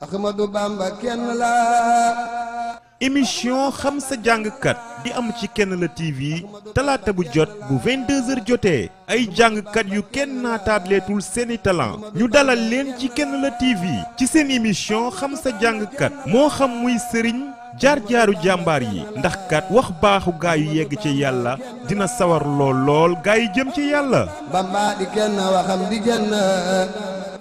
Ahmadou Bamba kenn la. émission xam sa jàngkat di am ci Kenn la TV talaata bu jot bu 22h jotee ay jàngkat yu kenn naataableetul seeni talent ñu dalal leen ci Kenn la TV ci seen émission xam sa jàngkat moo xam muy sëriñ jaar-jaaru jàmbaar yi ndax kat wax baaxu gaa yu yegg ci yàlla dina sawar lool gaa yi jëm ci yàlla. Bamba di kenn waxam di kenn.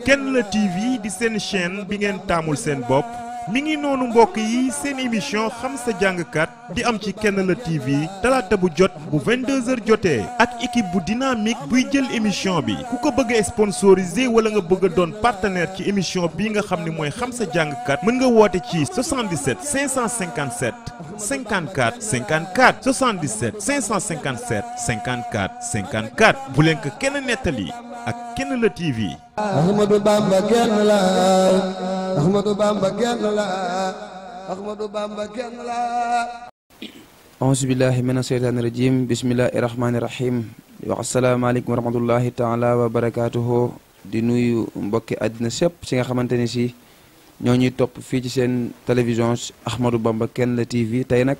Kenn la TV di seen chaîne bi ngeen taamul seen bopp mi ngi noonu mbokk yi seen émission xam sa jàngkat di am ci Kenn la TV talaata bu jot bu 22h jotee ak équipe bu dynamique buy jël émission bi ku ko bëgg a sponsorisé wala nga bëgg a doon partenaire ci émission bii nga xam ne mooy xam sa jàngkat mën nga woote ci 77 557 54 54 77 557 54 54 bu leen ko kenn nettali ak Kenn la TV. Ahmadou Bamba kenn la. Ahmadou Bamba kenn la. Ahmadou Bamba kenn la. auzu billahi mina sheytaani rajim bismillahi rahmaani rahim wax asalaamaaleykum wa rahmatullahi taala wa barakaatuhu di nuyu mbokki àddina sépp ci nga xamante ni si ñoo ñuy topp fii ci seen télévision Ahmadou Bamba Kenn la TV tey nag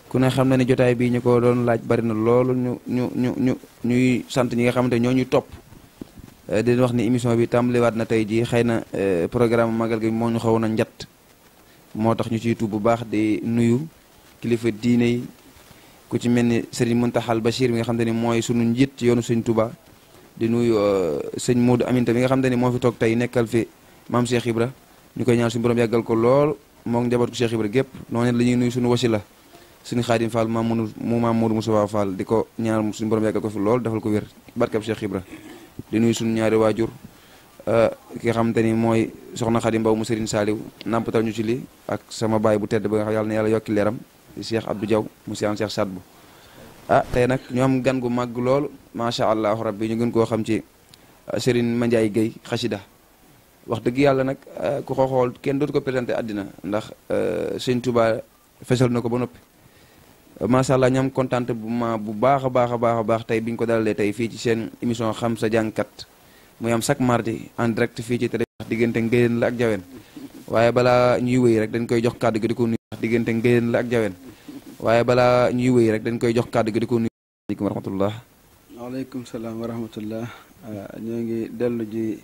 ku ne xam na ni jotaay bii ñu ko doon laaj bari na loolu ñuy sant ñi nga xamante ñoo ñuy topp di wax ni émission bi tàmbaliwaat na tey jii xëy na programme magal gi moo ñu xawoon a njat moo tax ñu ciy tuub bu baax di nuyu kilifa diine yi ku ci mel ni Serigne Muntaxal Bachir mi nga xam te ni mooy sunu njiit ci yoonu sëñ Touba di nuyu sëñ Modou Aminta mi nga xam te ni moo fi toog tey nekkal fi maam Cheikh Ibra ñu koy ñaan suñu borom yàggal ko lool moo ngi njabootu Cheikh Ibra gépp noonu la ñuy nuyu suñu wasila suñu Xaadim Fall maam Modou Moussa Fall di ko ñaan suñu borom yàggal ko fi lool defal ko wér barkab Cheikh Ibra di nuyu suñu ñaari waajur ki nga xamante ni mooy soxna Xaadim Mbaw mu Serigne Saliou nampatal ñu ci li ak sama baay bu tedd ba nga xam yàlla na yàlla yokki leeram Cheikh Abdou Diaw mu Cheikh Sadbu tey nag ñu am gan gu màgg lool macha allah rabbi ñu gën koo xam ci Serigne Mandiaye Gueye xasida wax dëgg yàlla nag ku ko xool kenn dootu ko présenté àddina ndax sëñ Touba fesal na ko ba noppi macha allah ñu am kontaan bu baax a baax tey bi ñu ko dalalee tey fii ci seen émission xam sa jàngkat muy am chaque mardi en direct fii ci télé diggante Ngéyeen la ak Jaween waaye balaa ñuy wéy rek dañ koy jox kàddu gi di ko nuyu diggante Ngéyeen la ak Jaween waaye balaa ñuy wéy rek dañ koy jox kàddu gi di ko nuyu. aleykum wa rahmatullah. waaleykum salaam wa rahmatullah. ñoo ngi dellu ji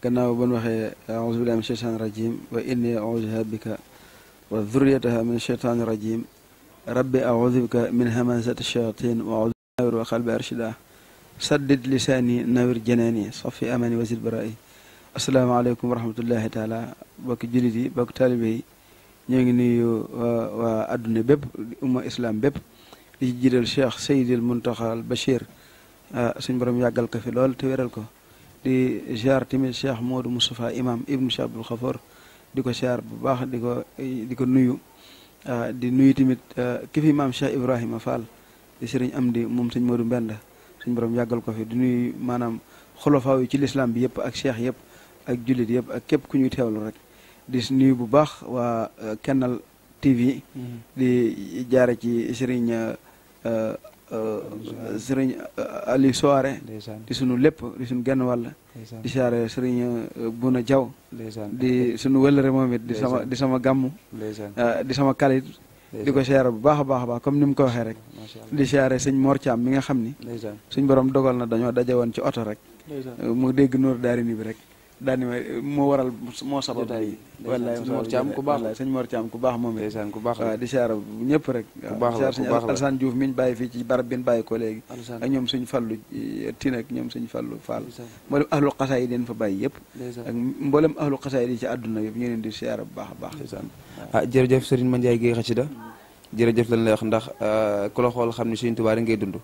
gannaaw ba ñu waxee auzu billahi min sheytaani rajim wa inni auzuha bika wa dhurriyataha min sheytaani rajim rabbi auzu bika min hamazati shayatin wa auzu nawir wa qalbi arshida saddid lisaani nawir janaani safi amani wasid barai asalaamaaleykum wa rahmatullahi taala bokki jullit yi bokki taalibe yi ñoo ngi nuyu waa adduna bépp umma islam bépp di ci jiital Cheikh Seydil Muntaxal Bachir suñ borom yàggal ko fi lool te wéral ko di ziar tamit Cheikh Modou Moustapha imam ibnu Cheikh Abdoul Khafour di ko ziar bu baax di ko nuyu di nuyu tamit ki fi maam Cheikh Ibrahima Fall di sëriñ Amdi moom sëñ Modou Mbenda suñ borom yàggal ko fi di nuyu maanaam xolofaaw yi ci l'islam bi yëpp ak cheikh yëpp ak jullit yëpp ak képp ku ñuy teewlu rek di nuyu bu baax waa Kennal TV di jaare ci sëriñ Ali Soare di sunu lépp di sunu genn wàll di siyaare sëriñ Buna Jaw di sunu wëllëre moom it di sama gàmmu di sama kalit di ko siyaare bu baax a baax comme ni mu ko waxee rek di siyaare sëñ Mor Thiam mi nga xam ni suñ borom dogal na dañoo daje woon ci oto rek mu dégg Noor Daarini bi rek daal ni moo waral moo sabab yi wallaay sëñ Mor Thiam ku baax sëñ Mor Thiam ku baax moom it ku baax waaw di siyaare ñëpp rek siyaare sëñ Alsane Diouf mi ñu bàyyi fii ci barab bi ñu bàyyi ko léegi ak ñoom suñ fallu tin ak ñoom suñ fallu Fall mboolem ahlu xasaay yi den fa bàyyi yëpp ak mboolem ahlu xasaay yi ci àdduna yëpp ñu leen di siyaare bu baax a baax jërëjëf Serigne Mandiaye Gueye xasida jërëjëf lañ lay wax ndax ku la xool xam ne Sëriñ Tuubaa ngay dund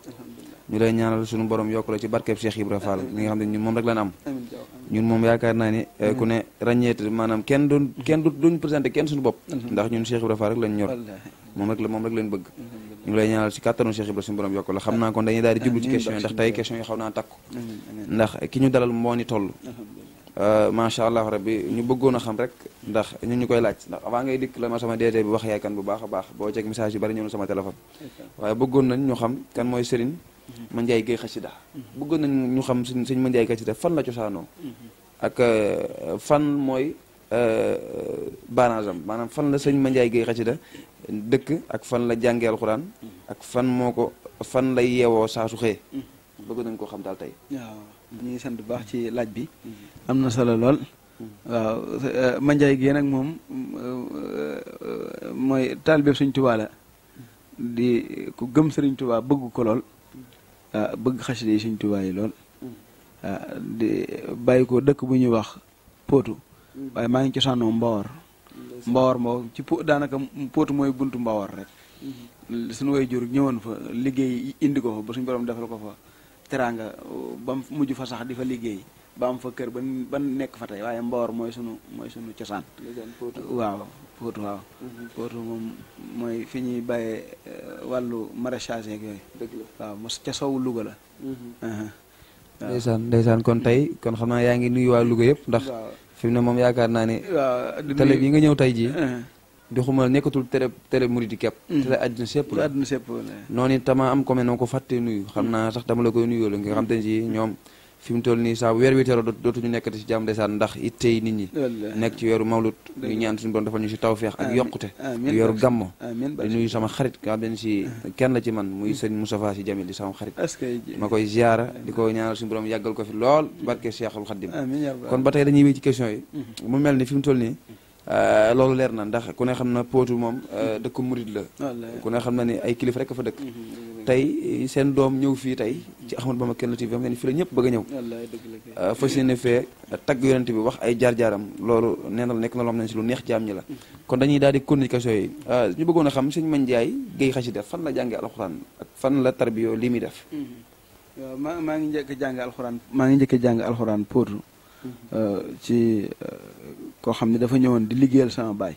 ñu lay ñaanal suñu borom yokk la ci barkeb Cheikh Ibra Fall li nga xam ne ñun moom rek lañ am ñun moom yaakaar naa ni ku ne ràññeet maanaam kenn duñ présenté kenn suñu bopp ndax ñun Cheikh Ibra Fall rek lañ ñor moom rek lañ bëgg ñu ngi lay ñaanal ci kàttanu Cheikh Ibra suñu borom yokk la xam naa kon dañuy daal di jublu ci question yi ndax tey question yi xaw naa takku ndax ki ñu dalal moo ni toll macha allah rabbi ñu bëggoon a xam rek ndax ñu koy laaj ndax avant ngay dikk la ma sama DT bi wax yaay kan bu baax a baax boo ceeg message yu bari ñëw na sama téléphone waaye bëggoon nañ ñu xam kan mooy Serigne Mandiaye Gueye xasida bëggoon nañ ñu xam sëñ Mandiaye xasida fan la cosaanoo ak fan mooy barrage am maanaam fan la sëñ Mandiaye Gueye Xasida dëkk ak fan la jàngee alxuraan ak fan lay yeewoo saa su xëyee bëgg nañ koo xam daal tey. waaw ñu ngi sant bu baax ci laaj bi am na solo lool. waaw Mandiaye Gueye nag moom mooy taalibe Sëriñ Tuubaa la di ku gëm Sëriñ Tuubaa bëgg ko lool bëgg xasida yi Sëriñ Tuubaa yi lool di bàyyi ko dëkk bu ñuy wax Potou waaye maa ngi cosaanoo Mbawar moo ci daanaka Potou mooy buntu Mbawar rek suñu way jur ñëwoon fa liggéey indi ko fa ba suñu borom defal ko fa teraanga ba mu mujj fa sax di fa liggéey ba am fa kër ba nekk fa tey waaye Mbawar mooy sunu cosaan. waaw Potou waaw. Potou moom mooy fi ñuy bàyyee wàllu maraîchage yeeg yooyu. dëgg la waaw mos ca sowu Louga la. waaw ndeysaan kon xam naa yaa ngi nuyu waa Louga yëpp ndax. fi mu ne moom yaakaar naa ne. waaw télé bi nga ñëw tey jii. di xuma nekkatul télé murid képp. télé àdduna sépp la àdduna sépp la. noonu it tama am comme noo ko fàttee nuyu xam naa sax dama la koy nuyoo la nga xam te ne si ñoom fi mu toll nii saa weer wi tero dootuñu nekkati si jàmm ndeysaan ndax it tey nit ñi nekk ci weeru mawlut ñu ñaan suñu borom defal ñu si tawfeex ak yokkute weeru gàmmo di nuyu sama xarit nga xam ne si kenn la ci man muy sëñ Moustapha Sy Jamil di sama xarit ma koy ziara di ko ñaanal suñu borom yàggal ko fi lool barke Cheikhul Khadim kon ba tey dañuy wéy ci question yi mu mel ni fi mu toll nii loolu leer na ndax ku ne xam na Potou moom dëkku murid la ku ne xam na ni ay kilifa rek fa dëkk tey seen doom ñëw fii tey ci Ahmadou Bamba Kenn TV am ne fi la ñëpp bëgg a ñëw fas yéene fee tagg yonent bi wax ay jaar-jaaram loolu nee na nekk na loo xam ne si lu neex jaam ñi la kon dañuy daal di communication yi ñu bëggoon a xam sëñ Mandiaye Gueye Xasida fan la jàngee alxuraan ak fan la tarbiyoo li muy def waaw maa ngi njëkk jàng alxuraan Potou ci koo xam ne dafa ñëwoon di liggéeyal sama baay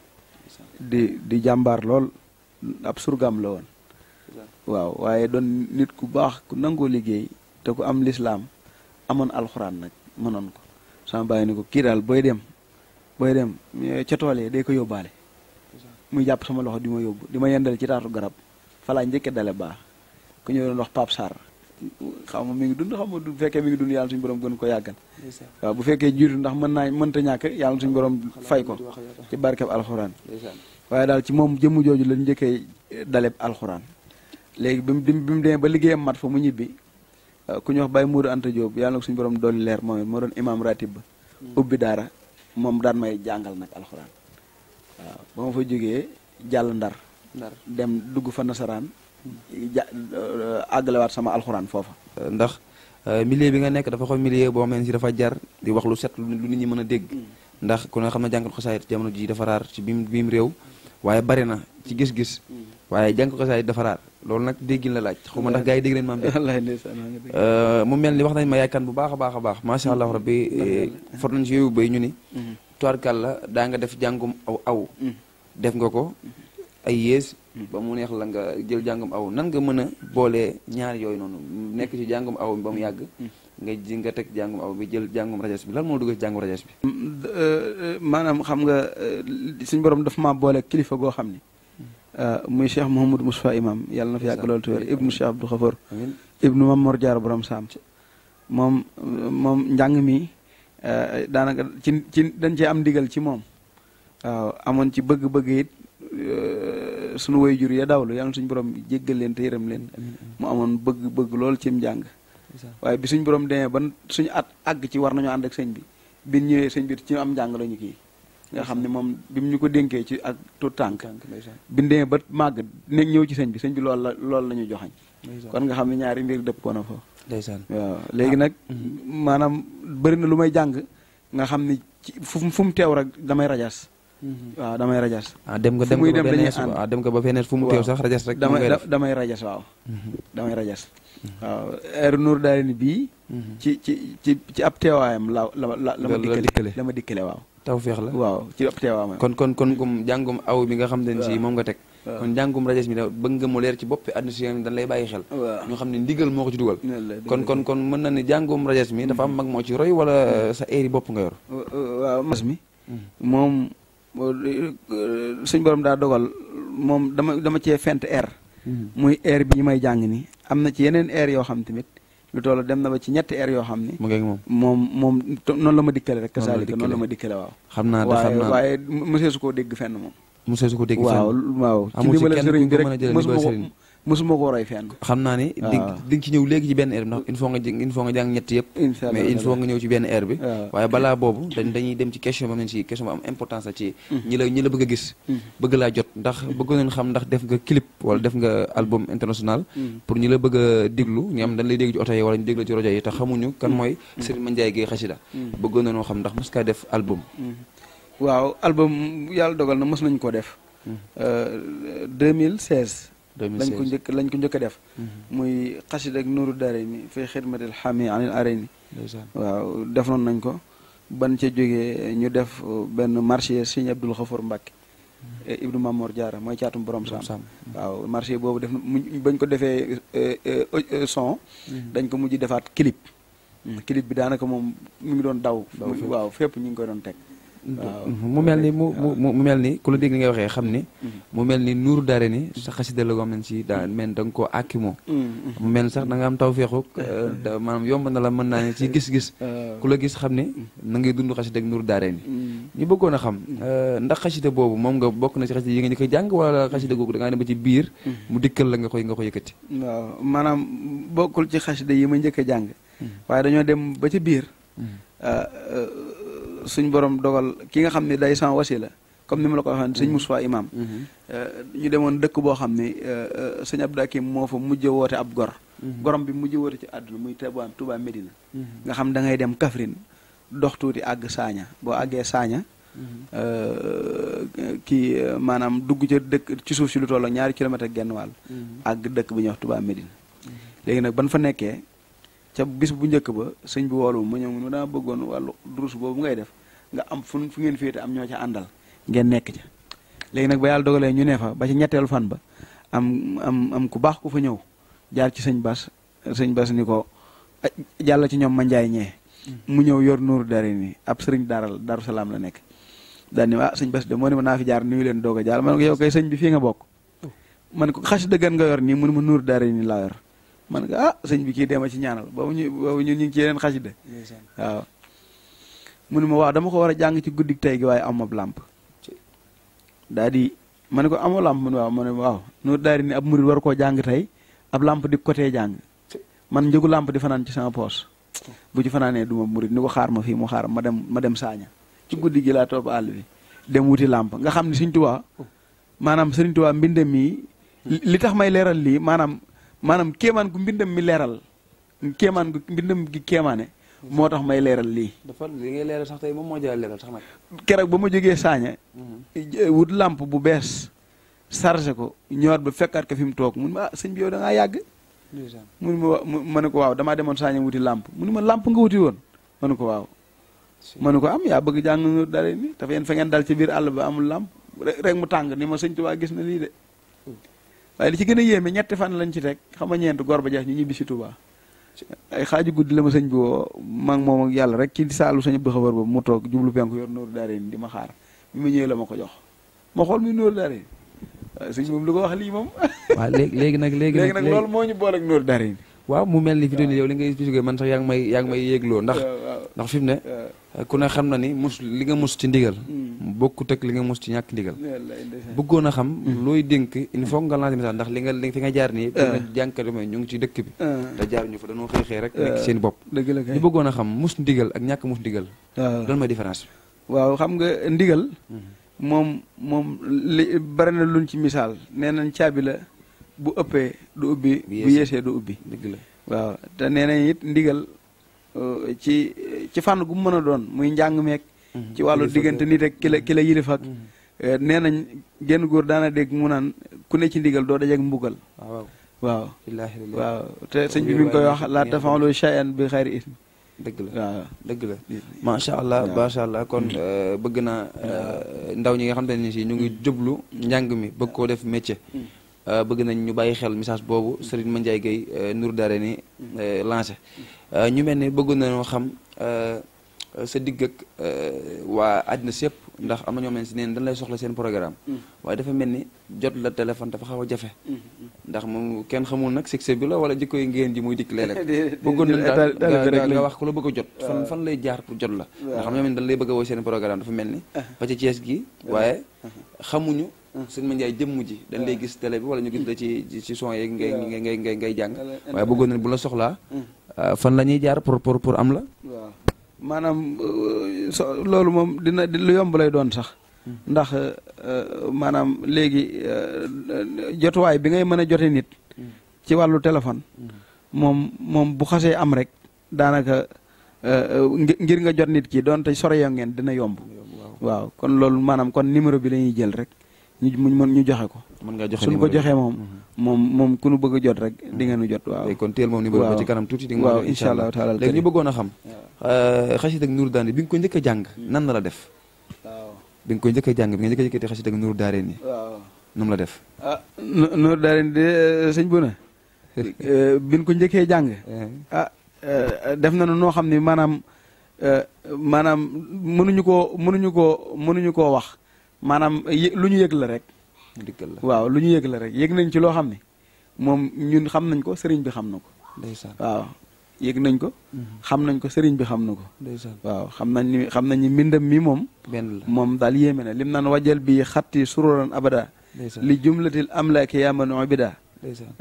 di jàmbaar lool ab surgaam la woon waaw waaye doon nit ku baax ku nangoo liggéey te ku am lislaam amoon alxuraan nag mënoon ko sama baay ni ko kii daal booy dem ca tool yi day ko yóbbaale muy jàpp sama loxo di ma yóbbu di ma yendal ci taatu garab falaa njëkke dale baax ku ñëw doon wax Pape Sarr xam nga mi ngi dund xam nga bu fekkee mi ngi dund yàlla suñu borom gën ko yàggal waaw bu fekkee jiitu ndax mënta ñàkk yàlla suñu borom fay ko ci barkeb alxuraan waaye daal ci moom jëmm jooju la njëkkee daleb alxuraan léegi bi mu demee ba liggéeyam mat fa mu ñibbi ku ñu wax Baye Moudou Anta Diop yàlla na ko suñu borom dolli leer moom it moo doon imam ratib ba ubbi daara moom daan may jàngal nag alxuraan waaw ba ma fa jógee jàll ndar dem dugg fa nasaraan àggalewaat sama alxuraan foofa ndax milieu bi nga nekk dafa xaw milieu boo xam ne si dafa jar di wax lu set lu nit ñi mën a dégg ndax ku ne xam na jàngal xasaayit jamono ji dafa raar ci biim réew waaye bari na ci gis-gis waaye jàng xasaayit dafa raar loolu nag déggin la laaj xaw ma ndax gars yi dégg nañ maam mu mel ni wax nañ ma yaaykan bu baax a baax macha allah rabbi for nañ si yooyu bay ñu ni tuwaarkal la daa nga def jàngum aw def nga ko ay yées ba mu neex la nga jël jàngum aw nan nga mën a boolee ñaar yooyu noonu nekk ci jàngum aw ba mu yàgg nga teg jàngum aw bi jël jàngum rajas bi lan moo dugg ci jàngum rajas bi maanaam xam nga suñu borom dafa maa boole kilifa goo xam ni muy Cheikh Mouhamadou Moustapha imam yàlla na fi yàgg loolu tuwér ibnu Cheikh Abdou Khafour ibnu Mame Mor Diarra borom saam moom njàng mi daanaka ci dañ cee am ndigal ci moom waaw amoon ci bëgg-bëgg it sunu way jur ya dawlu yàlla suñu borom jéggal leen te yërëm leen mu amoon bëgg lool cim njàng waaye bi suñu borom demee ba suñu at àgg ci war nañoo ànd ak sëñ bi ñëwee sëñ bi ci am njàng lañu kii nga xam ne moom bi mu ñu ko dénkee ci ak tout tànk bi ñu demee ba màgg nekk ñëw ci sëñ bi loolu la ñu joxañ kon nga xam ne ñaari mbir dëppoo na foofu waaw léegi nag maanaam bëri na lu may jàng nga xam ne fu mu teew rek damay rajas waaw damay rajas dem nga ba feneen fu mu teew sax rajas rek damay rajas waaw damay rajas waaw heure Nour daal ni bii ci ab teewaayam la ma dikkale waaw tawfeex la waaw ci ab teewaayam kon jàngum aw bi nga xam ne si moom nga teg kon jàngum rajas mi da bëgg nga mu leer ci boppi àdduna si dañ lay bàyyi xel ñu xam ne ndigal moo ko ci dugal kon mën na ne jàngum rajas mi dafa am mag moo ci roy wala sa eeri bopp nga yor waaw mas mi moom suñ borom daa dogal moom dama cee fent air muy air bi ñu may jàng ni am na ci yeneen air yoo xam tamit lu toll dem na ba ci ñetti heure yoo xam ni mu ngeeg moom noonu la ma dikkale rek kasaalika noonu la ma dikkale waaw xam naa waaye monsieur su koo dégg fenn moom monsieur su ko dégg fenn waaw amul ci kenn ku mën a jël ndimbal sëriñ mosuma ko roy fenn xam naa ni di nga ci ñëw léegi ci benn heure bi ndax il faut nga jàng ñett yëpp mais il faut nga ñëw ci benn heure bi waaye balaa boobu dañuy dem ci question ba si question bu am importance la ci ñi la bëgg a gis bëgg laa jot ndax bëgg nañ xam ndax def nga clip wala def nga album international pour ñi la bëgg a déglu ñi am dañ lay dégg ci oto yi wala ñu déglu ci rajo yi te xamuñu kan mooy Serigne Mandiaye Gueye Xasida bëgg nañoo xam ndax mos kaa def album waaw album yàlla dogal na mos nañ ko def 2016 lañ ko njëkk a def muy xasida ak nuuru daarayni fi xidmatil xami anil arayni waaw defoon nañ ko ban ca jógee ñu def benn marché Sëñ Abdul Xafoor Mbàkke Ibnu Mamor Jaara mooy caatum borom saam waaw marché boobu def na bañ ko defee son dañ ko mujj defaat clip bi daanaka moom mu ngi doon daw waaw fépp ñu ngi koy doon teg waaw mu mel ni mu mel ni ku la dégg li ngay waxee xam ni mu mel ni nuuru daare ni sa xasida la goo xam ne si daa mel da nga koo àkkimoo mu mel ni sax da nga am taw feexu maanaam yomb na la mën naa ne ci gis-gis ku la gis xam ne na ngay dund xasida ak nuuru daare ni ñu bëggoon a xam ndax xasida boobu moom nga bokk na ci xasida yi nga ñu koy jàng wala xasida googu da ngaa dem ba ci biir mu dikkal la nga koy yëkkati waaw maanaam bokkul ci xasida yi ma njëkk a jàng waaye dañoo dem ba ci biir suñ borom dogal ki nga xam ne day sans wasila comme ni ma la ko waxee sëñ Moussa Imam ñu demoon dëkk boo xam ne sëñ Abdou Hakim moo fa mujj woote ab gorom bi mujj woote ci àdduna muy Touba Médina nga xam da ngay dem Kaffrine dox tuuti àgg Saaña boo àggee Saaña kii maanaam dugg ca dëkk ci suuf si lu toll 2 kilomètres ak genn wàll àgg dëkk bi ñuy wax Touba Médina léegi nag ban fa nekkee ca bis bu njëkk ba sëñ bi woolu ma ñëw mu daa bëggoon wàllu durus boobu ngay def nga am fu ngeen féete am ñoo ca àndal ngeen nekk ca léegi nag ba yàlla dogalee ñu ne fa ba ci ñetteelu fan ba am ku baax ku fa ñëw jaar ci sëñ Bas ni ko jàll ci ñoom Mandiaye ñee mu ñëw yor nuuru dare ni ab sëriñ Daaru Salaam la nekk daal ni sëñ Bas de moo ne ma naa fi jaar nuyu leen doog a jàll man ko yow kay sëñ bi fii nga bokk man ko xas dëggan nga yor nii mu ne ma nuuru dare ni laa yor man ko sëñ bi kii dema ci ñaanal boobu ñu ngi ci yeneen xasida waaw mu ne ma waaw dama ko war a jàng ci guddik tey gi waaye am ab làmp daa di ma ne ko amoo làmp mu ne waaw ma ne waaw nuuru daari ni ab murid war koo jàng tey ab làmp di côté jàng man njëgu làmp di fanaan ci sama poos bu ci fanaanee duma murid ni ko xaar ma fii mu xaar ma dem Saaña ci guddi gi laa topp àll bi dem wuti làmp nga xam ne Sëriñ Tuubaa maanaam Sëriñ Tuubaa mbindam mi li tax may leeral lii maanaam kéemaan gu mbindam mi leeral kéemaan gu mbindam gi kéemaane moo tax may leeral lii dafa li ngay leeral sax tey moom moo jaay leeral sax nag keroog ba ma jógee Saaña wut làmp bu bees chargé ko ñëwaat ba fekkaat ko fi mu toog mun ma sëñ bi yow da ngaa yàgg mun ma ne ko waaw damaa demoon Saaña wuti làmp mu ne ma làmp nga wuti woon ma ne ko waaw ma ne ko am yaa bëgg jàng nu dale ni dafa yéen fa ngeen dal ci biir àll ba amul làmp rek mu tàng ni ma sëñ Tuubaa gis na lii de waaye li ci gën a yéeme 2 fan lañ ci teg xam nga ñeent gor ba jeex ñu ñibbi si Tuubaa ay xaaju guddi la ma sëñ bi woo maa ngi moom ak yàlla rek ci saalu sëñ Abdou Xabar boobu mu toog jublu penku yor nuuru daare ni di ma xaar bi ma ñëwee la ma ko jox ma xool muy nuuru daare ni waaw sëñ moom lu ko wax lii moom waaw léegi nag loolu moo ñu boole ak nuuru daare ni waaw mu mel ni fi doon yow li ngay expliqué man sax yaa ngi may yéegloo ndax fi mu ne ku ne xam na ni li nga mus ci ndigal bokkut ak li nga mus ci ñàkk ndigal bëggoon a xam looy dénk il faut nga lancer message ndax fi nga jaar nii na jànkate mooy ñu ngi ci dëkk bi te jaar ñu fa dañoo xëy rek nekk seen bopp ñu bëggoon a xam mus ndigal ak ñàkk mus ndigal lan mooy différence bi waaw xam nga ndigal moom li bari na luñ ci misaal nee nañ caabi la bu ëppee du ubbi bu yeesee du ubbi dëgg la waaw te nee nañ it ndigal ci fànn gu mu mën a doon muy njàng meek ci wàllu diggante nit ak ki la yilif ak nee nañ genn góor daana dégg mu naan ku ne ci ndigal doo dajeek mbugal waaw te sëñ bi mi ngi koy wax laa tafa'alu shay'an bi xayri ism dëgg la waaw dëgg la macha allah kon bëgg naa ndaw ñi nga xam te ne si ñu ngi jublu njàng mi bëgg koo def métier bëgg nañ ñu bàyyi xel message boobu Serigne Mandiaye Gueye Nour Darayni lancé ñu mel ni bëggoon nañoo xam sa digg ak waa àddina si yëpp ndax am na ñoo mel si neen dañ lay soxla seen programme waaye dafa mel ni jot la téléphone dafa xaw a jafe ndax moom kenn xamul nag succès bi la wala jikko yi ngeen ji muy dikk léeg-léeg bëggoon nañ daal nga wax ku la bëgg a jot fan lay jaar pour jot la nga xam ne dañ lay bëgg a woo seen programme dafa mel ni ba ci Thiès gi waaye xamuñu sëñ Ma Ndiaye jëmm ji dañ lay gis télé bi wala ñu gis la ci son yeeg ngay jàng waaye bëggoon nañ bu la soxlaa fan la ñuy jaar pour am la waaw maanaam loolu moom dina lu yomb lay doon sax ndax maanaam léegi jotuwaay bi ngay mën a jote nit ci wàllu téléphone moom bu xasee am rek daanaka ngir nga jot nit ki doonte sore yoo ngeen dina yomb waaw kon loolu maanaam kon numéro bi la ñuy jël rek ñu joxe ko suñ ko joxee moom ku nu bëgg a jot rek di ngeen nu jot waaw kon teel moom numéro ba ci kanam tuuti di nga waaw incha allah taala léegi ñu bëggoon a xam xasida ak Nuuru Daani bi nga ko njëkk a jàng nan la def waaw bi nga koy njëkk a jàng bi nga njëkk a jëkkati xasida ak Nuuru Daarayni waaw nu mu la def Nuuru Daarayni de sëñ bu na bi ñu ko njëkkee jàng def na noo xam ne maanaam mënuñu koo wax maanaam lu ñu yëg la rek waaw lu ñu yëg la rek yëg nañ ci loo xam ne moom ñun xam nañ ko sëriñ bi xam na ko ndeysaan waaw yëg nañ ko xam nañ ko sëriñ bi xam na ko waaw xam nañ ni mbindam mi moom daal yéeme na lim naan wajal bi xatti sururan abada li jumlatil amlaaki yaman ubida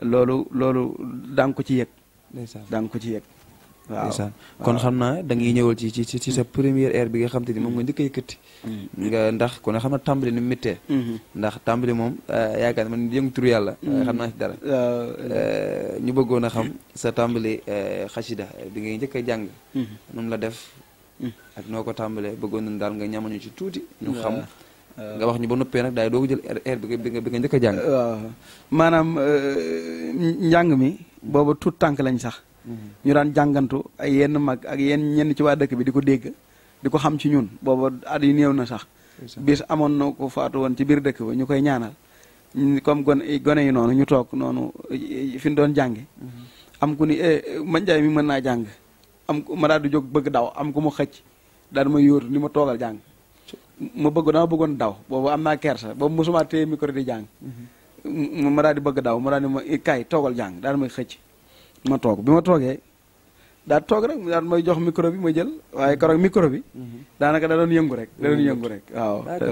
loolu daa nga ko ci yëg daa nga ko ci yëg waaw kon xam naa da ngay ñëwal ci sa première air bi nga xam te ni moom nga njëkk a yëkkati nga ndax kon xam na tàmbali ni mu méttee ndax tàmbali moom yaakaar man yëngu tur yàlla xam naa ci dara ñu bëggoon a xam sa tàmbali xasida bi ngay njëkk a jàng noonu la def ak noo ko tàmbalee bëggoon nañ daal nga ñamañu ci tuuti ñu xam nga wax ñu ba noppee nag daay doo ko jël air bi nga njëkk a jàng waaw maanaam njàng mi booba tuut tànk lañ sax ñu daan jàngantu ay yenn mag ak ñenn ci waa dëkk bi di ko dégg di ko xam ci ñun booba at yi néew na sax bis amoon na ko faatu woon ci biir dëkk ba ñu koy ñaanal comme gone yi noonu ñu toog noonu fi ñu doon jànge am ku ni Ma Ndiaye mi mën naa jàng ma daal di jóg bëgg daw am ku mu xëcc daal ma yóotu ni ma toogal jàng dama bëggoon daw boobu am naa kersa boobu mosuma téye micro di jàng ma daal di bëgg daw ma daal di ma kaay toogal jàng daal may xëcc ma toog bi ma toogee daal toog rek daal may jox micro bi ma jël waaye keroog micro bi daanaka da doon yëngu rek waaw da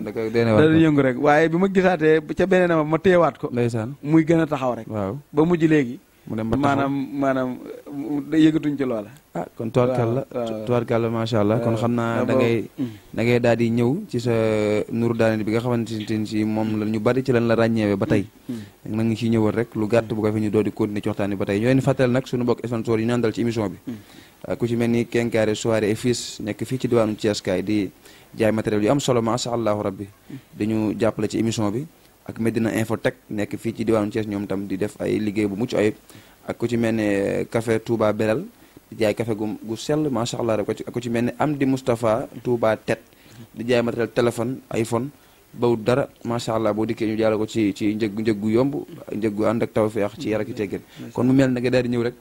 doon yëngu rek waaye bi ma gisaatee ca beneen ma téyewaat ko muy gën a taxaw rek ba mujj léegi maanaam yëgatuñ ci loola kon tubaarkàlla macha allah kon xam naa da ngay daal di ñëw ci sa Nuuru Daarayni bi nga xamante ne si moom la ñu bari ci lan la ràññeewee ba tey nag nga ciy ñëwal rek lu gàtt bu ko fi ñu doo di continuer ci waxtaan bi ba tey ñoo leen fàttali nag suñu bokk sponsor yi ñu àndal ci émission bi ku ci mel ni Kenkaare Soirée et Fils nekk fii ci diwaanu Thiès kaay di jaay matériel yu am solo macha allahu rabbi dañu jàppale ci émission bi ak Medina Infotech nekk fii ci diwaanu Thiès ñoom tam di def ay liggéey bu mucc ayib ak ku ci mel ne café Touba Belal di jaay café gu sell macha allah rek ak ku ci mel ne Amdi Moustapha Touba Tet di jaay matériel téléphone iPhone bawut dara macha allah boo dikkee ñu jaale ko ci njëg gu yomb njëg gu ànd ak tawfeex ci yar ak ci teggin kon mu mel ne nga daal di ñëw rek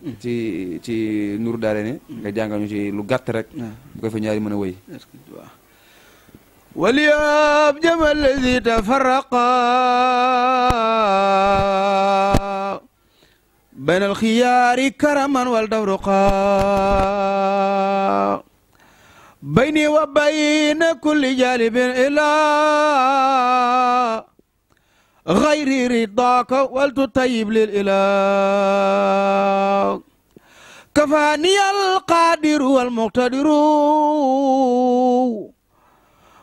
ci Nuuru Daarayni nga jàngal ñu ci lu gàtt rek bu ko fi ñaari mën a wëy ولياب جمع الذي تفرقا بين الخيار كرما والدورقا بيني وبين كل جانب إلى غير رضاك ولتطيب للإله كفاني القادر والمقتدر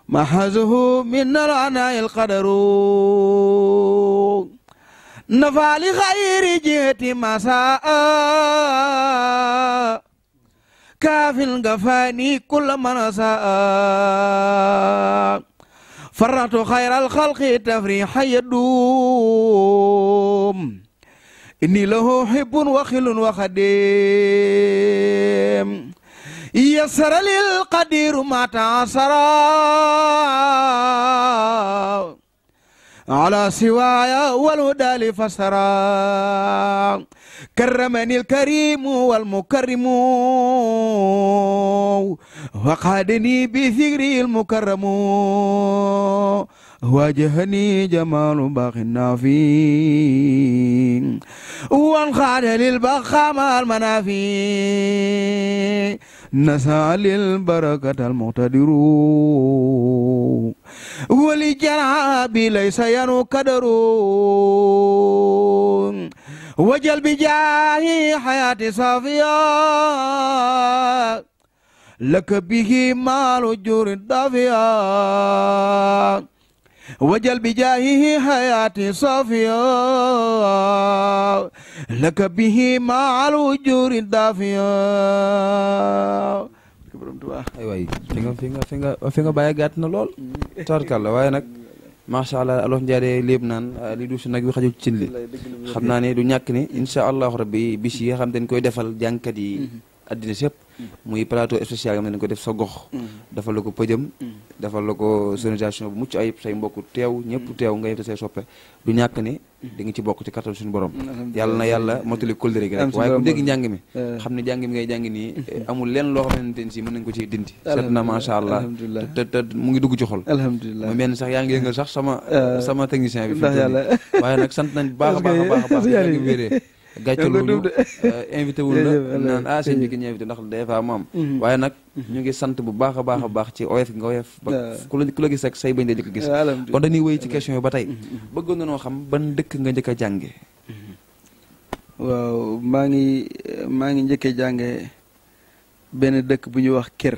ما حازه من العناء القدر نفع لغير جهة ما ساء كاف القفاني كل من ساء فرت خير الخلق تفريح يدوم إني له حب وخل وخديم يسر للقدير ما تعسر على سوايا والهدى لفسرا كرمني الكريم والمكرم وقادني بذكري المكرم واجهني جمال باقي النافي وانخاد للبخام المنافي نسى للبركة المقتدر ولجناب ليس ينو قدر وجل بجاه حياتي صافية لك به مال جور دافية وجل بجاهه حياتي صافية لك به مال جور دافية ay waay fi nga bàyyi gàtt na lool tabarkàlla waaye nag macha allah alof njaare léeb naan li du si nag bi xajul ci li xam naa ne du ñàkk ni incha allahu rabbi bis yi nga xam dañ koy defal jàngkat yi addina sépp muy plateau spécial nga xam ne dañ ko def sa gox defal la ko pëjëm defal la ko sonorisation bu mucc ayib say mbokk teew ñëpp teew ngay te say soppe du ñàkk ni di nga ci bokk ci kattan suñu borom yàlla na yàlla motali kóllëre gi rek waaye ku dégg njàng mi xam ne njàng mi ngay jàng nii amul lenn loo xamante ne si mën nañ ko ci dindi seet na macha allah te mu ngi dugg ci xol alhamdulilah mu mel ni sax yaa ngi yëngal sax sama technicien bi fi waaye nag sant nañ baax a baax a baax a baax yaa ngi wéree gàccaluñu invité wul la naan sëñ bi ki ñu invité ndax des fois mu am waaye nag ñu ngi sant bu baax a baax a baax ci oyof nga oyof ba ku la gis rek say bañ de jëkk gis kon dañuy wéy ci question yi ba tey bëggoon nañoo xam ban dëkk nga njëkk a jànge waaw maa ngi njëkkee jànge benn dëkk bu ñuy wax kër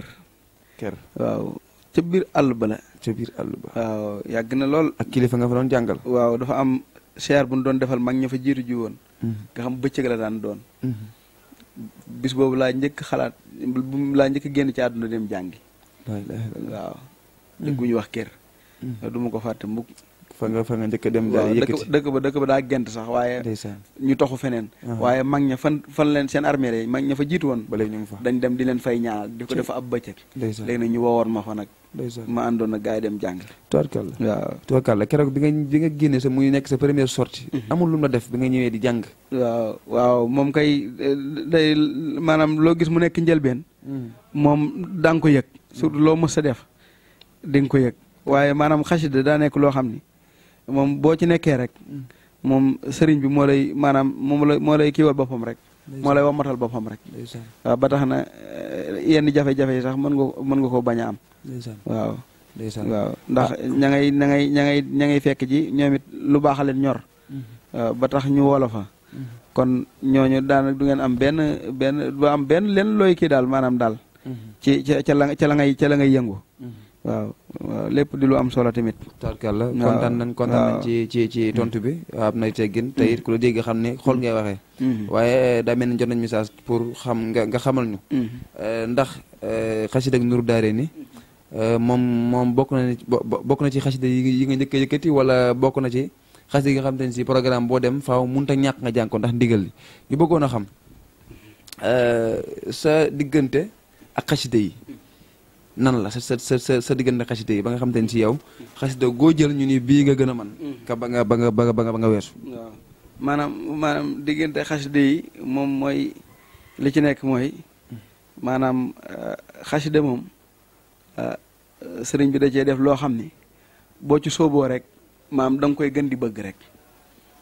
waaw ca biir àll ba la ca biir àll ba waaw yàgg na lool ak kilifa nga fa doon jàngal waaw dafa am siyaar bu ñu doon defal mag ña fa jiitu ji woon nga xam bëccëg la daan doon bis boobu laa njëkk xalaat laa njëkk génn ci àdduna dem jàngi waaw dëkk bu ñuy wax kër du ma ko fàtte mukk fa nga njëkk a dem daal yëkkati dëkk ba daa gent sax waaye ñu toxu feneen waaye mag ña fan leen seen armée yi mag ña fa jiitu woon ba léegi ñu ngi fa dañ dem di leen fay ñaanal di ko def ab bëccëg léegi nag ñu woowoon ma fa nag ma àndoon nag gars yi dem jàngi tubarkalla waaw tubarkalla keroog bi nga génne sa muy nekk sa première sortie amul lu mu la def bi nga ñëwee di jàng waaw moom kay day maanaam loo gis mu nekk njëlbeen moom da nga ko yëg surtout loo mës a def di nga ko yëg waaye maanaam xasida daa nekk loo xam ni moom boo ci nekkee rek moom sëriñ bi moo lay maanaam moo lay kiiwal boppam rek moo lay wamatal boppam rek waaw ba tax na yenn jafe-jafe yi sax mën nga ko bañ a am waaw waaw ndax ña ngay fekk ji ñoom it lu baax a leen ñor waaw ba tax ñu wolo fa kon ñooñu daanaka du ngeen am benn leen looy kii daal maanaam daal ci ca la ngay yëngu waaw lépp di lu am solo tamit tarkalla kontaan nañ ci tontu bi am na teggin te it ku la dégg xam ne xool ngay waxee waaye daa mel ni jot nañ message pour xam nga xamal ñu ndax xasida ak Nourou Darayni moom bokk na ci xasida yi nga njëkk a yëkkati wala bokk na ci xasida yi nga xam te ne si programme boo dem faaw mënut a ñàkk nga jàng ko ndax ndigal li ñu bëggoon a xam sa diggante ak xasida yi nan la sa diggante xasida yi ba nga xam te ne si yow xasida goo jël ñu ni bii nga gën a man ka ba nga weesu waaw maanaam diggante xasida yi moom mooy li ci nekk mooy maanaam xasida moom sëriñ bi da cee def loo xam ni boo ci sooboo rek maam da nga koy gën di bëgg rek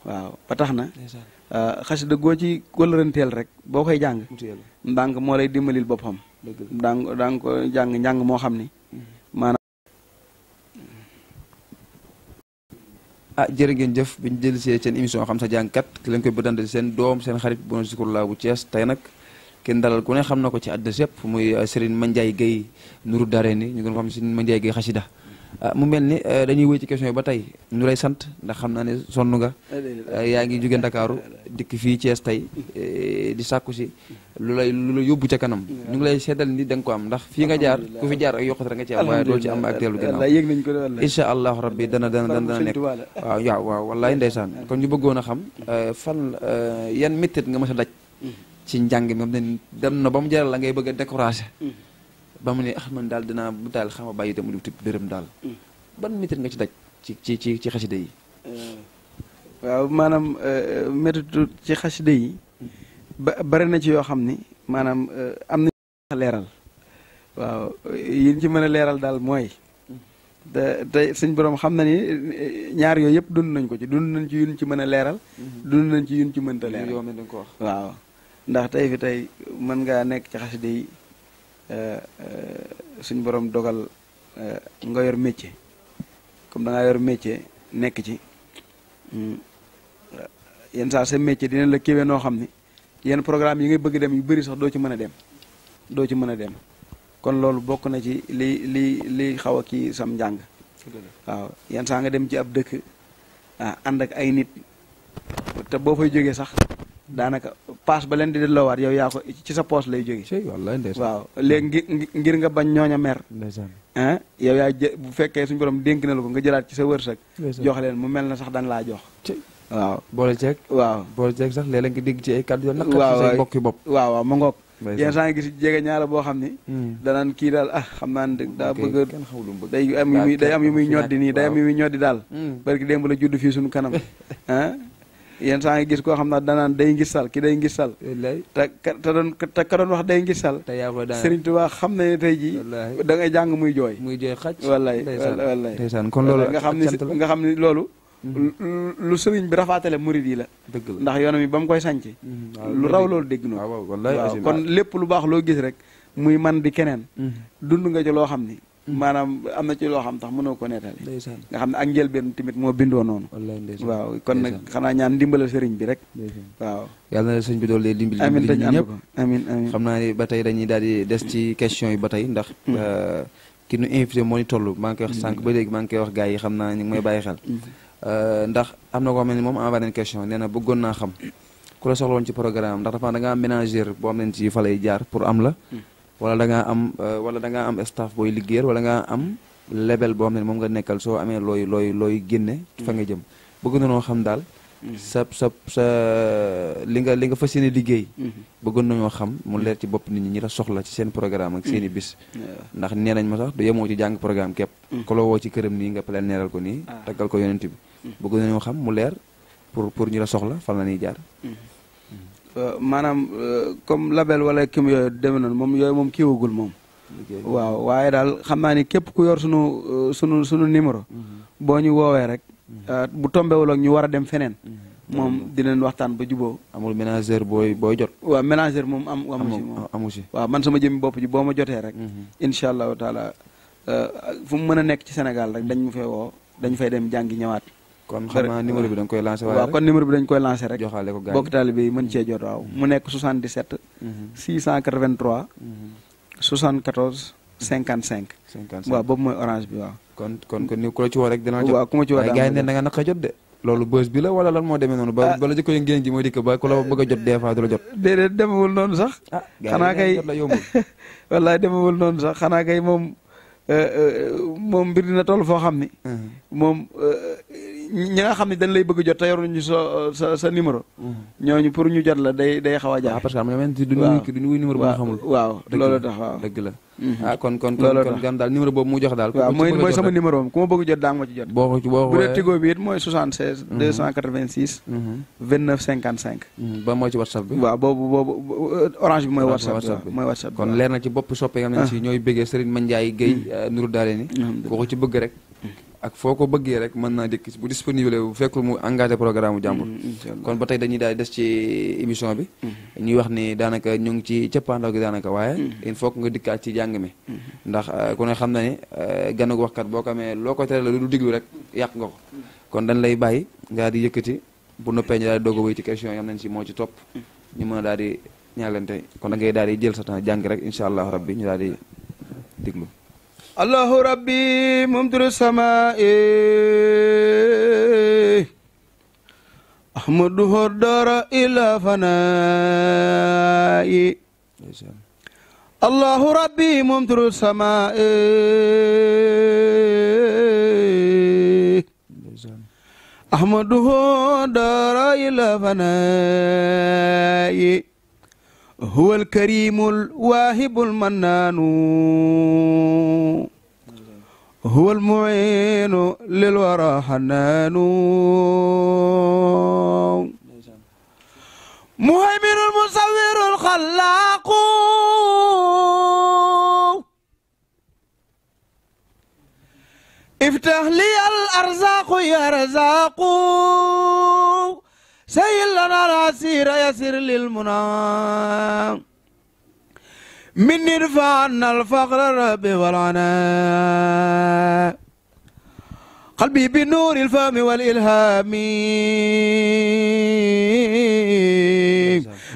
waaw ba tax na xasida goo ci wëlëranteel rek boo koy jàng ndànk moo lay dimbalil boppam danga ko njàng moo xam ni maanaam jërë ngeen jëf bi ñu dellu see seen émission xam sa jàngkat ki leen koy bëtante seen doom seen xarit bu Zikrullah bu Thiès tey nag kenn dalal ku ne xam na ko ci àddina sépp muy Serigne Mandiaye Gueye Nourou Darayni ñu gën ko xam Serigne Mandiaye Gueye xasida mu mel ni dañuy wéy ci question yi ba tey ñu lay sant ndax xam naa ne sonn nga yaa ngi jóge Ndakaaru dikk fii Thiès tey di sàkku si lu la yóbbu ca kanam ñu ngi lay seddal ni da nga ko am ndax fii nga jaar ku fi jaar ak yokkute nga ci am waaye doo ci am ak teelu gannaaw incha allahu rabbi dana nekk waaw wallaay ndeysaan kon ñu bëggoon a xam fan yan méttit nga mës a daj ci njàng mi xam ne dem na ba mu jaral la ngay bëgg a décourager ba mu ne man daal dinaa bu daal xam a bàyyi te mu di dërëm daal ban métit nga ci daj ci xasida yi waaw maanaam métitu ci xasida yi bari na ci yoo xam ni maanaam am na leeral waaw yi ci mën a leeral daal mooy te suñ borom xam na ni ñaar yooyu yëpp dund nañ ko ci dund nañ ci yuñ ci mën a leeral dund nañ ci yuñ ci mënta leeral waaw ndax tey fi tey mën ngaa nekk ci xasida yi suñ borom dogal nga yor métier comme da ngaa yor métier nekk ci yenn saa sa métier dina la kéwee noo xam ni yenn programme yi ngay bëgg dem yu bëri sax doo ci mën a dem kon loolu bokk na ci li xaw a kii sam njàng waaw yenn saa nga dem ci ab dëkk ànd ak ay nit te boo fay jógee sax daanaka paas ba leen di delloowaat yow yaa ko ci sa poos lay jógee waaw léegi ngir nga bañ ñooña mer yow yaa bu fekkee suñu borom dénk na la ko nga jëlaat ci sa wërsëg jox leen mu mel na sax dañ laa jox waaw boole ceeg sax léeg-léeg nga dégg ci ay kàddu yoon nag ci say mbokki bopp waaw ma ngoog yenn saa nga gis jege ñaara boo xam ni danaan kii daal xam naa ne daa bëgg day am yu muy ñoddi nii day am yu muy ñoddi daal parce que démb la judd fii suñu kanam yenn saa nga gis koo xam naa danaan day ngisal ki day ngisal te ka doon wax day ngisal Sëriñ Tuubaa xam na ne tey jii da ngay jàng muy jooy xaj wallaay kon loolu nga xam ni loolu lu sëriñ bi rafaatale murid yi la ndax yoonam yi ba mu koy sànc lu raw loolu dégg noonu waaw kon lépp lu baax loo gis rek muy man di keneen dund nga ci loo xam ni maanaam am na ci loo xam tax mënoo ko nettali nga xam ne ak njëlbeen tamit moo bindoo noonu waaw kon nag xanaa ñaan ndimbalal sëriñ bi rek waaw yàlla na sëriñ bi dool lee dimbali ñëpp amiin xam naa ni ba tey dañuy daal di des ci question yi ba tey ndax ki nu invité moo ni toll maa ngi koy wax sànq ba léegi maa ngi koy wax gars yi xam naa ñu ngi may bàyyi xel ndax am na koo xam ne moom envoyé nañ question nee na bëggoon naa xam ku la soxla woon ci programme ndax dafa da ngaa am ménagère boo xam ne ci fa lay jaar pour am la wala da ngaa am staff booy liggéeyal wala nga am label boo xam ne moom nga nekkal soo amee looy génne fa nga jëm bëgg na noo xam daal sa li nga fas yéene liggéey bëggoon nañoo xam mu leer ci bopp nit ñi la soxla ci seen programme ak seen i bis ndax nee nañ ma sax du yemoo ci jàng programme képp ko la woo ci këram nii nga pleen neeral ko nii taggal ko yonent bi bëggoon nañoo xam mu leer pour ñu la soxla fan la ñuy jaar maanaam comme label wala kim yooyu demee noonu moom yooyu moom kiiwagul moom waaw waaye daal xam naa ni képp ku yor sunu numéro boo ñu woowee rek bu tombewul ak ñu war a dem feneen moom dinañ waxtaan ba juboo amul ménagère booy jot waaw ménagère moom amu si waaw man sama jëmi bopp ji boo ma jotee rek incha allahu taala fu mu mën a nekk ci Sénégal rek dañ mu fay woo dañ fay dem jàngi ñëwaat kon xam naa numéro bi dañ koy lancé waaw kon numéro bi dañ koy lancé rek joxaale ko gars yi bokk taalibe yi mën cee jot waaw mu nekk 77 683 74 55 waaw boobu mooy orange bi waaw kon ni ku la ci woo rek dina jot waaw ku ma ci woo gars yi ne da nga naka jot de loolu bës bi la wala lan moo demee noonu ba la jëkko yo ngéen ji mooy dikk ba ku la bëgg a jot des fois du la jot déedéet demewul noonu sax xanaa kay la yombul wallaay demewul noonu sax xanaa kay moom mbir dina toll foo xam ni moom ñi nga xam ne dañ lay bëgg jot te yoruñu sa numéro ñooñu pour ñu jot la day xaw a jaar parce que am na duñu wuy numéro bu ñu xamul waaw loolu tax waaw dëgg la kon gan daal numéro boobu mu jox daal waaw mooy sama numéro moom ku ma bëgg jot daa nga ma ci jot bu dee Tigo bi it mooy 76 286 29 55 ba mooy ci WhatsApp bi waaw boobu orange bi mooy WhatsApp kon leer na ci bopp soppe nga xam ne si ñooy bëggee Serigne Mandiaye Guèye Nourou Darayni koo ko ci bëgg rek ak foo ko bëggee rek mën naa dikk bu disponible bu fekkul mu engagé programme mu jàmbur kon ba tey dañuy daal des ci émission bi ñuy wax ni daanaka ñu ngi ci cëppaandaw gi daanaka waaye il faut que nga dikkaat ci jàng mi ndax ku ne xam na ni ganug waxkat boo ko amee loo ko tere la lu diglu rek yàq nga ko kon dañ lay bàyyi nga di yëkkati bu noppee ñu daal di doog a wéy ci question yi am nañ si moo ci topp ñu mën a daal di ñaalante kon da ngay daal di jël sa temps jàng rek incha allah rabbi ñu daal di diglu الله ربي ممطر السماء أحمده الدار إلى فناء الله ربي ممطر السماء أحمده الدار إلى فناء هو الكريم الواهب المنان هو المعين للورى حنان مهيمن المصور الخلاق افتح لي الأرزاق يا رزاق سهل لنا العسير يسر للمنى من ارفع عنا الفقر رب والعناء قلبي بنور الفهم والإلهام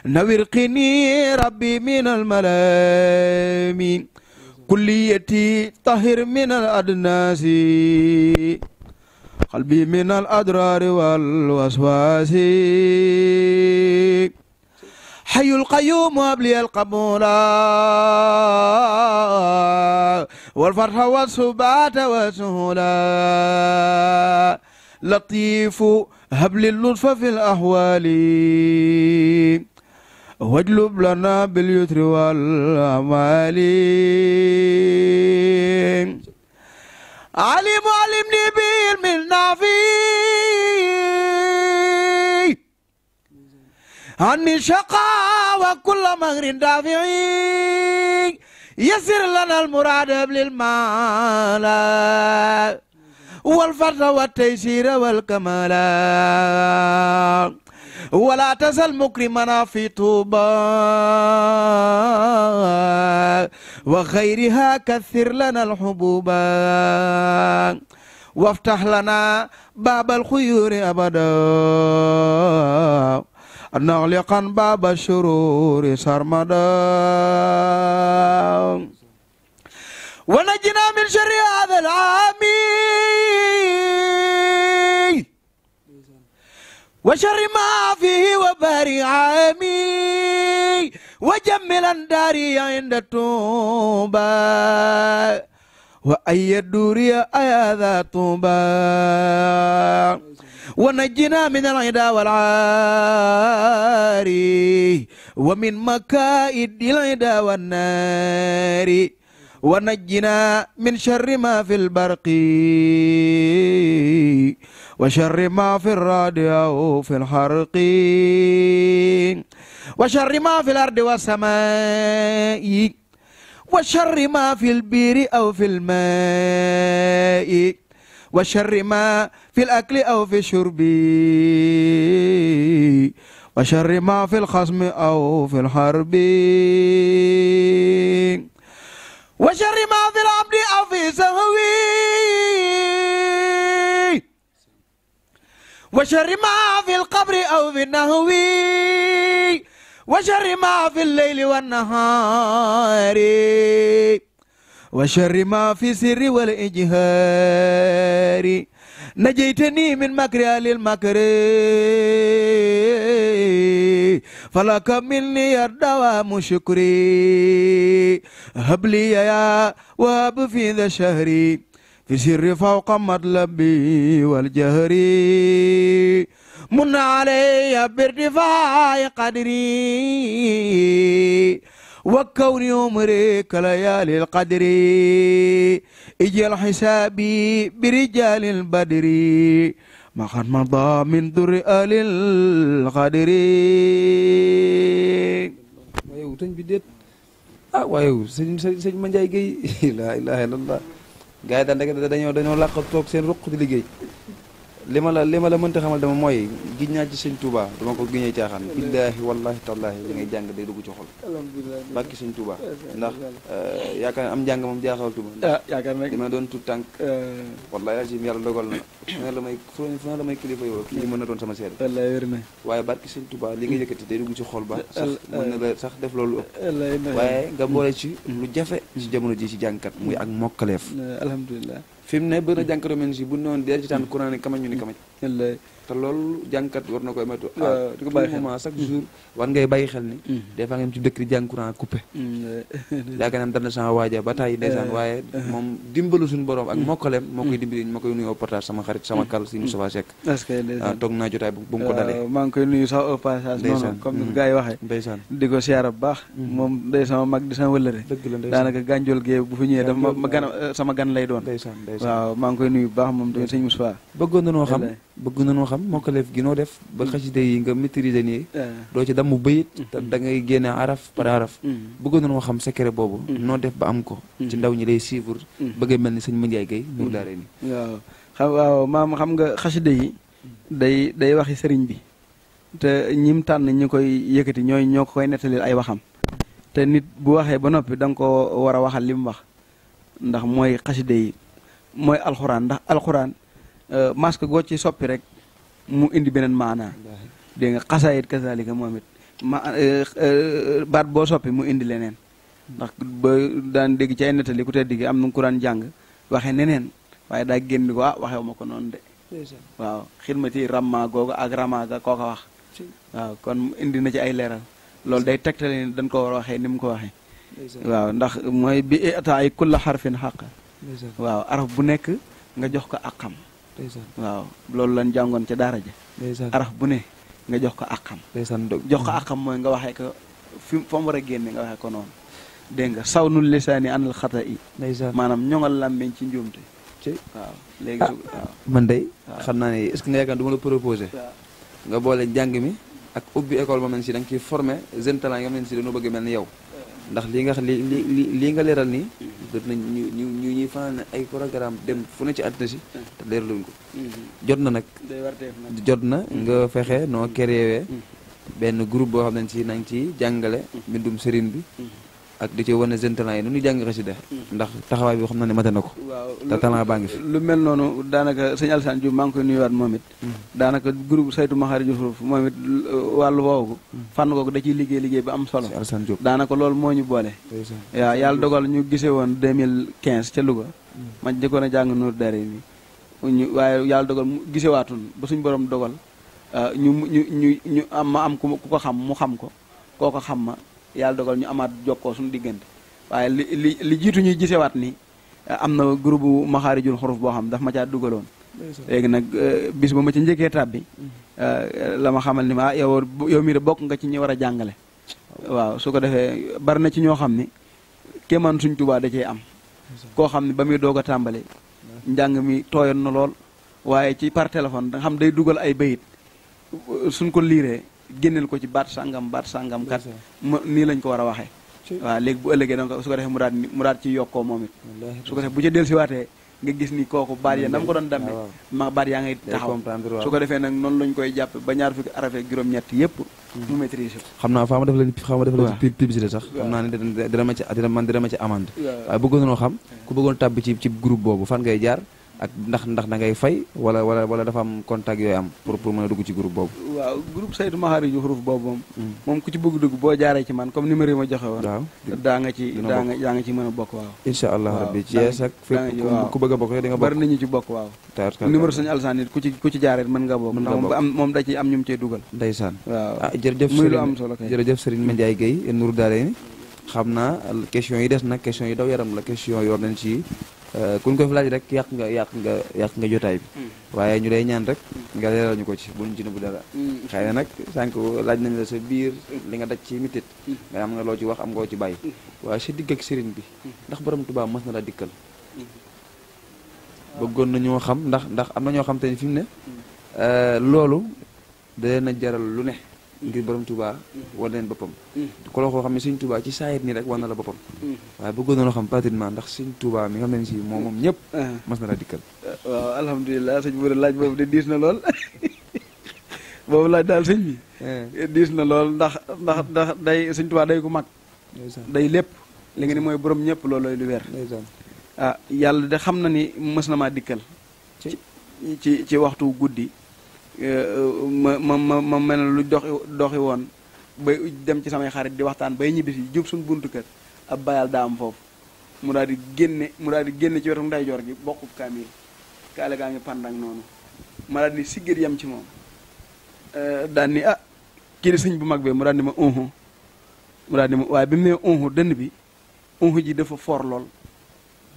نوّر قني ربي من الملام كليتي طهر من الأدناس قلبي من الأضرار والوسواس حي القيوم وابلي القبول والفتح والسبات والسهولة لطيف هب لي اللطف في الأحوال واجلب لنا باليسر والأموال علم علمني بعلم النافع عني الشقاء وكل مغر دافع يسر لنا المراد بالمال والفتح والتيسير والكمال ولا تزل مكرمنا في طوبى وخيرها كثر لنا الحبوبا وافتح لنا باب الخيور أبدا نغلقا باب الشرور سرمدا ونجنا من شر هذا العام وشر ما فيه وباري عامي وجملا داري عند التوبة وأي الدوري أيا ذا طوبى ونجنا من العدا والعار ومن مكائد العدا والنار ونجنا من شر ما في البرق وشر ما في الرعد أو في الحرق وشر ما في الأرض والسماء وشر ما في البير أو في الماء وشر ما في الأكل أو في الشرب وشر ما في الخصم أو في الحرب وشر ما في العبد أو في سهوي وشر ما في القبر أو في النهو وشر ما في الليل والنهار وشر ما في السر والإجهار نجيتني من مكر أهل المكر فلك مني الدوام شكري هب لي يا وهب في ذا الشهر في سر فوق مطلبي والجهر من علي بارتفاع قدري وكوني عمري كليالي القدر اجعل حسابي برجال البدر ما قد مضى من در آل القدر. waaye sëñ bi déet ah waaye sëñ Mandiaye Guèye la ilaha illallah gars yi daal dañoo làq toog seen ruq di liggéey li ma la mënta xamal dama mooy giñ naa ci sëñ Touba dama ko giñee caaxaan billaahi wallahi tallaahi li ngay jàng day dugg ci xol barki sëñ Touba ndax yaakaar am njàng moom jaaxal Touba yaakaar nag li ma doon tout tànk wallahi azim yàlla dogal na fu ne la may kilifa yow kii mën na doon sama seede wallahi wér na waaye barki sëñ Touba li nga yëkkati day dugg ci xol ba sax mën na la sax def loolu ëpp waaye nga boole ci lu jafe ci jamono ji ci jàngkat muy ak mokkaleef alhamdulilah fi mu ne bëri na jànkatu men si bu noonu dee ci tànn courant ni kamaj ñu ni kamaj te loolu jàngkat war na koy méttu di ko bàyyi xel moment chaque jour war ngay bàyyi xel ni des fois ngeen ci dëkk di jàng courant coupé yaakaar naa dal na sama waaja ba tàyyi ndeysaan waaye moom dimbalu suñu borom ak mokkaleem moo koy dimbali ma koy nuyu au partage sama xarit sama kal si Moustapha Seck toog naa jotaay bu mu ko dalee maa ngi koy nuyu sax au passage noonu comme ni gars yi waxee ndeysaan di ko siyaara bu baax moom day sama mag di sama wëllëre dëgg la ndeysaan daanaka gànjol gee bu fi ñëwee dama gan sama gan lay doon ndeysaan waaw maa ngi koy nuyu bu baax moom tamit sëñ Moustapha bëggoon na noo xam bëgg nañoo xam mokkaleef gi noo def ba xasida yi nga maîtriser nii doo ci damm bayit te da ngay génne araf par araf bëgg nañoo xam secret boobu noo def ba am ko ci ndaw ñi lay suivre bëgg mel ni sëñ Mandiaye Gueye Nour Daarayni waaw maam xam nga xasida yi day waxi sëriñ bi te ñim tànn ñu koy yëkkati ñoo ko koy nettalil ay waxam te nit bu waxee ba noppi da nga ko war a waxal li mu wax ndax mooy xasida yi mooy alxuraan ndax alxuraan masque goo ci soppi rek mu indi beneen maanaa dégg nga xasaayit kazalika moom it baat boo soppi mu indi leneen ndax ba daan dégg ci ay nettali ku tedd gi am na ku daan jàng waxee neneen waaye daa génn ko waxewu ma ko noonu de waaw xidmati ramma googu ak ramaga koo ko wax waaw kon indi na ci ay leeral loolu day tegtale ni dañ ko war a waxee ni mu ko waxee waaw ndax mooy bi ata ay kulla xarfin xaq waaw araf bu nekk nga jox ko àqam waaw loolu lañ jàngoon ca daara ja araf bu ne nga jox ko àqam jox ko àqam mooy nga waxee ko fa mu war a génne nga waxee ko noonu dégg nga sawnul lisaani anal xata i maanaam ñoŋal làmmeñ ci njuumte waaw léegi waaw man day xam naa ne est-ce que nga yaakaar du ma la proposé nga boole njàng mi ak ubbi école moom nañ si da nga ciy formé jeune talent yi nga xam ne si dañoo bëgg mel ni yow ndax lii nga leeral nii jot nañ ñu ñuy fanaan ay programme dem fu ne ci àddina si te leeraluñ ko jot na nag jot na nga fexe noo créé benn groupe boo xam ne si nañ ci jàngale mbindum sëriñ bi ak di ci wane jeune talent yi nu ñuy jàng xasida ndax taxawaay bi xam na ne mate na ko te talent baa ngi fi lu mel noonu daanaka sëñ Alassane Diouf maa ngi koy nuyuwaat moom it daanaka groupe saytu maxaarijul xuruuf moom it wàllu woowu fànn kooku da ciy liggéey ba am solo Alassane Diouf daanaka loolu moo ñu boole waaw yàlla dogal ñu gisee woon 2015 ca Louga ma jëkkoon a jàng Nour Daarayni ñu waaye yàlla dogal mu gisewaatun ba suñu borom dogal ñu am ma am ku ko xam mu xam ko koo ko xam ma yàlla dogal ñu amaat jokkoo suñu diggante waaye li jiitu ñuy gisewaat ni am na groupe maxaarijul xuruf boo xam daf ma caa dugaloon léegi nag bis ba ma ci njëkkee tàbbi la ma xamal ni ma yow mii de bokk nga ci ñi war a jàngale waaw su ko defee bari na ci ñoo xam ni kéemaan suñ Tuubaa da cee am koo xam ne ba muy doog a tàmbali njàng mi tooyoon na lool waaye ci par téléphone da nga xam day dugal ay bayit suñ ko liiree génneel ko ci baat sàngam kat nii lañ ko war a waxee waaw léegi bu ëllëgee donc su ko defee mu daat ci yokkoo moom it su ko defee bu ca dellusiwaatee nga gis ni kooku baat ya nam ko doon dammee ma baat yaa ngay taxaw su ko defee nag noonu lañ koy jàppe ba ñaar fukki araf ak juróom-ñett yëpp mu maîtriser ko xam naa faa ma def leen publicité sax xam naa ne dina ma ci amande waaye bëggoon noo xam ku bëggoon tàbbi ci groupe boobu fan ngay jaar ak ndax da ngay fay wala dafa am contact yooyu am pour mën a dugg ci groupe boobu waaw groupe saytu maxaarijul xuruuf boobu moom ku ci bëgg dugg boo jaaree ci man comme numéro yi ma joxe woon waaw daa nga ci mën a bokk waaw incha allah rabbi ci yees ak fépp ku bëgg a bokk di nga bokk bari nañu ci bokk waaw numéro sëñ Alassane nit ku ci jaaree mën nga bokk ndax moom da ci am ñu mu cee dugal ndeysaan waaw jërëjëf muy lu am solo kay jërëjëf Serigne Mandiaye Gueye Nour Daarayni xam naa question yi des nag question yi daw yaram la question yor nañ ci kuñ ko fi laaj rek yàq nga jotaay bi waaye ñu lay ñaan rek nga leeral ñu ko ci buñ ci bu dara xëy na nag sànq laaj nañ la sa biir li nga daj ci mitit nga am nga loo ci wax am ngoo ci bàyyi waaye sa digg ak sëriñ bi ndax borom Tuubaa mas na la dikkal bëggoon nañoo xam ndax am na ñoo xam te ni fi mu ne loolu da leen a jaral lu ne ngir borom Tuubaa wan leen boppam ko loo koo xam ne Sëñ Tuubaa ci saayit nii rek wan na la boppam waaye bëggoon na loo xam pratiquement ndax Sëñ Tuubaa mi nga xam ne si moom ñëpp mas na la dikkal waaw alhamdulilah sëñ bi laaj boobu de diis na lool boobu laaj daal sëñ bi diis na lool ndax day Sëñ Tuubaa day ku mag day lépp li nga ni mooy borom ñëpp loolooy lu weer yàlla de xam na ni mës na maa dikkal ci waxtu guddi ma mel ne lu doxi woon bay dem ci samay xarit di waxtaan bay ñibbi si jub suñ buntu kër ab bayal daa am foofu mu daal di génne ci wetu ndeyjoor gi bokkub kaamil kaale gaa ngi pandang noonu ma daal di siggéet yam ci moom daal ni kii di sëñ bu mag bi mu daal di ma mu daal di ma waaye bi mu ne dënn bi ji dafa for lool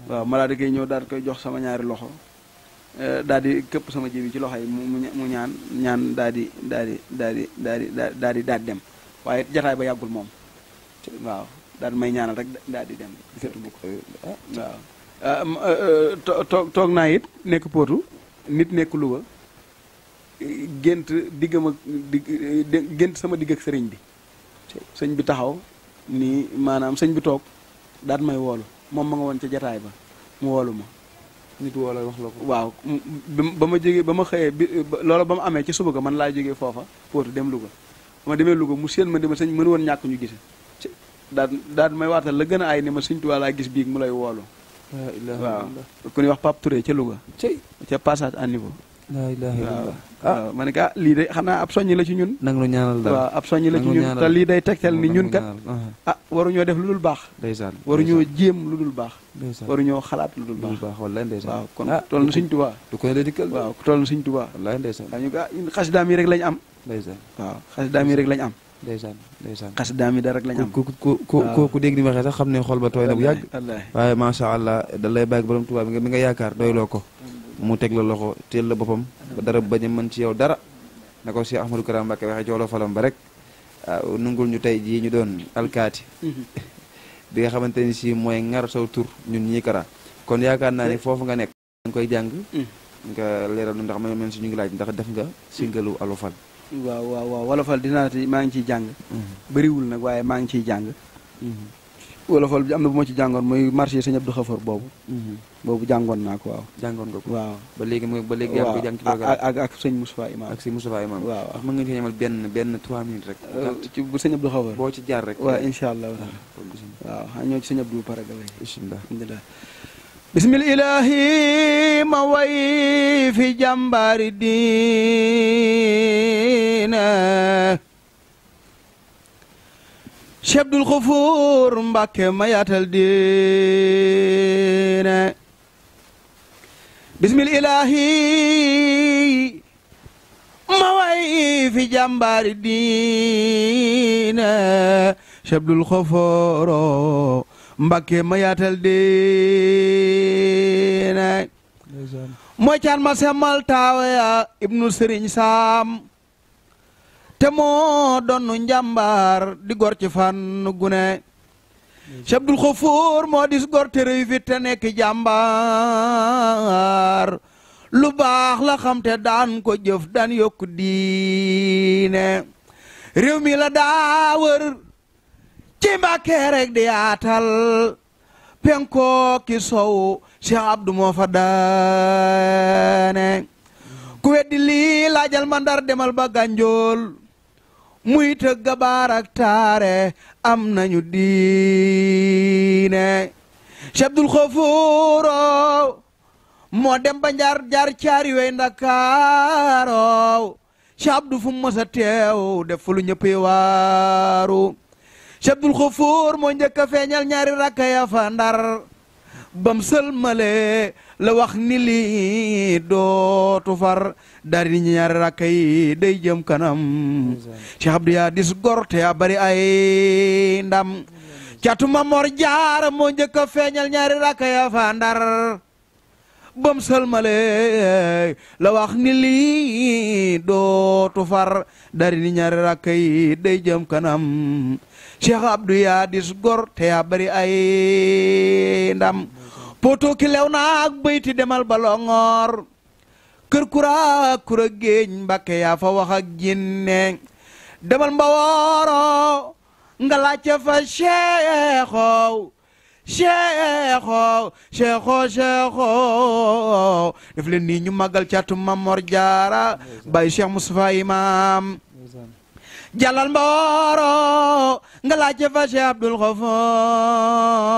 waaw ma daal di koy ñëw daal di koy jox sama ñaari loxo daal di këpp sama jibi ci loxo yi mu ñaan daal di dem waaye jataay ba yàggul moom waaw daal di may ñaanal rek daal di dem gisatu bu ko waaw toog naa it nekk Potou nit nekk Louga gént diggam ak gént sama digg ak sëriñ bi sëñ bi taxaw nii maanaam sëñ bi toog daat may woolu moom ma nga woon ca jataay ba mu woolu ma nit woo la wax la ko. waaw ba ma jógee ba ma xëyee bi loolu ba mu amee ci suba ga man laa jógee foofa Potou dem Louga ba ma demee Louga mu séen ma dema sëñ mënu woon ñàkk ñu gise daal may waatal la gën a ay ne ma sëñ Tuubaa laa gis biig mu lay woolu waaw ku ñuy wax Pape Touré ca Louga ca passage à niveau laa ilaaha illallaah waaw ma ne ko lii de xanaa ab soññi la ci ñun nang nu ñaanal daal waaw ab soññi la ci ñun te lii day tegtal ni ñun kat waruñoo def lu dul baax ndeysaan waruñoo jéem lu dul baax ndeysaan waruñoo xalaat lu dul baax wallaay ndeysaan waaw kon toll na Sëñ Tuubaa du ko ne la dikkal waaw toll na Sëñ Tuubaa wallaay ndeysaan ñu ko ñun xasidaam yi rek lañ am ndeysaan waaw xasidaam yi rek lañ am ndeysaan ndeysaan xasidaam yi da rek lañ am ku dégg ni waxee sax xam ne xol ba tooy na bu yàgg waaye macha allah da lay bàyyi borom Tuubaa mi nga yaakaar doyloo ko mu teg la loxo teel la boppam ba dara bañ a mën ci yow dara na ko Cheikh Ahmadou Kara Mbacké waxee jooloo falam ba rek waaw nungul ñu tey jii ñu doon alkaati bi nga xamante ni si mooy ngar saw tur ñun ñii Kara kon yaakaar naa ni foofu nga nekk nga koy jàng nga leeral ndax ma men si ñu ngi laaj ndax def nga singalu alofal waaw wolofal dinaa maa ngi ciy jàng bëriwul nag waaye maa ngi ciy jàng wolofal bi am na bu ma ci jàngoon mooy marché Sëñ Abdou Xafoor boobu jàngoon naa ko waaw jàngoon nga ko waaw ba léegi yaa ngi koy jàng ci ak sëñ Moustapha Imam ak sëñ Moustapha Imam waaw wax mën nga ci ñamal benn 3 minutes rek ci bu Sëñ Abdou Xafoor boo ci jaar rek waaw incha allah waaw xa ñoo ci Sëñ Abdou paraga lay bismillah bismillahi ma way fi jàmbaari diina Cheikh Abdul Xafoor Mbàkke ma yaatal diine bismillahi ma way fi jàmbaari diine Cheikh Abdul Xafoor Mbàkke ma yaatal diine mooy caan ma semmal taawaya ibnu Sëriñ Saam te moo doonu njàmbaar di gor ci fànn gune Cheikh Abdul Xafoor moo dis gor te rëy fi te nekk jàmbaar lu baax la xam te daan ko jëf daan yokku diine réew mi la daa wër ci Mbàkke rek di yaatal penkoo ki sow Cheikh Abdou moo fa daane ku weddi lii laajal ma Ndar demal ba Gànjool muy tëgg baar ak taare am nañu diine Cheikh Abdul Xafoor moo dem ba jaar caari wey Ndakaaro Cheikh Abdou fu mu mës a teew def fu lu ñëpp waaru Cheikh Abdul Xafoor moo njëkk a feeñal ñaari rakka ya fa Ndar bam sëlmale la wax ni lii dootu far dari ñaari rakka yi day jëm kanam Cheikh Abdou yaa dis gor te yaa bari ay ndam Caatu Mamor Jaara moo njëkk a feeñal ñaari rakka ya fa Ndar bam sëlmale la wax ni lii dootu far dari ñaari rakka yi day jëm kanam Cheikh Abdou yaa dis gor te yaa bari ay ndam poto ki lew naak bayti demal ba Longoor kër kura géej Mbàkke yaa fa wax ak jinne demal Mbawooro nga laajte fa Cheikho def leen nii ñu màggal Caatu Mamor Jaara Baay Cheikh Moustapha Imam jalal Mbawooro nga laajte fa Cheikh Abdul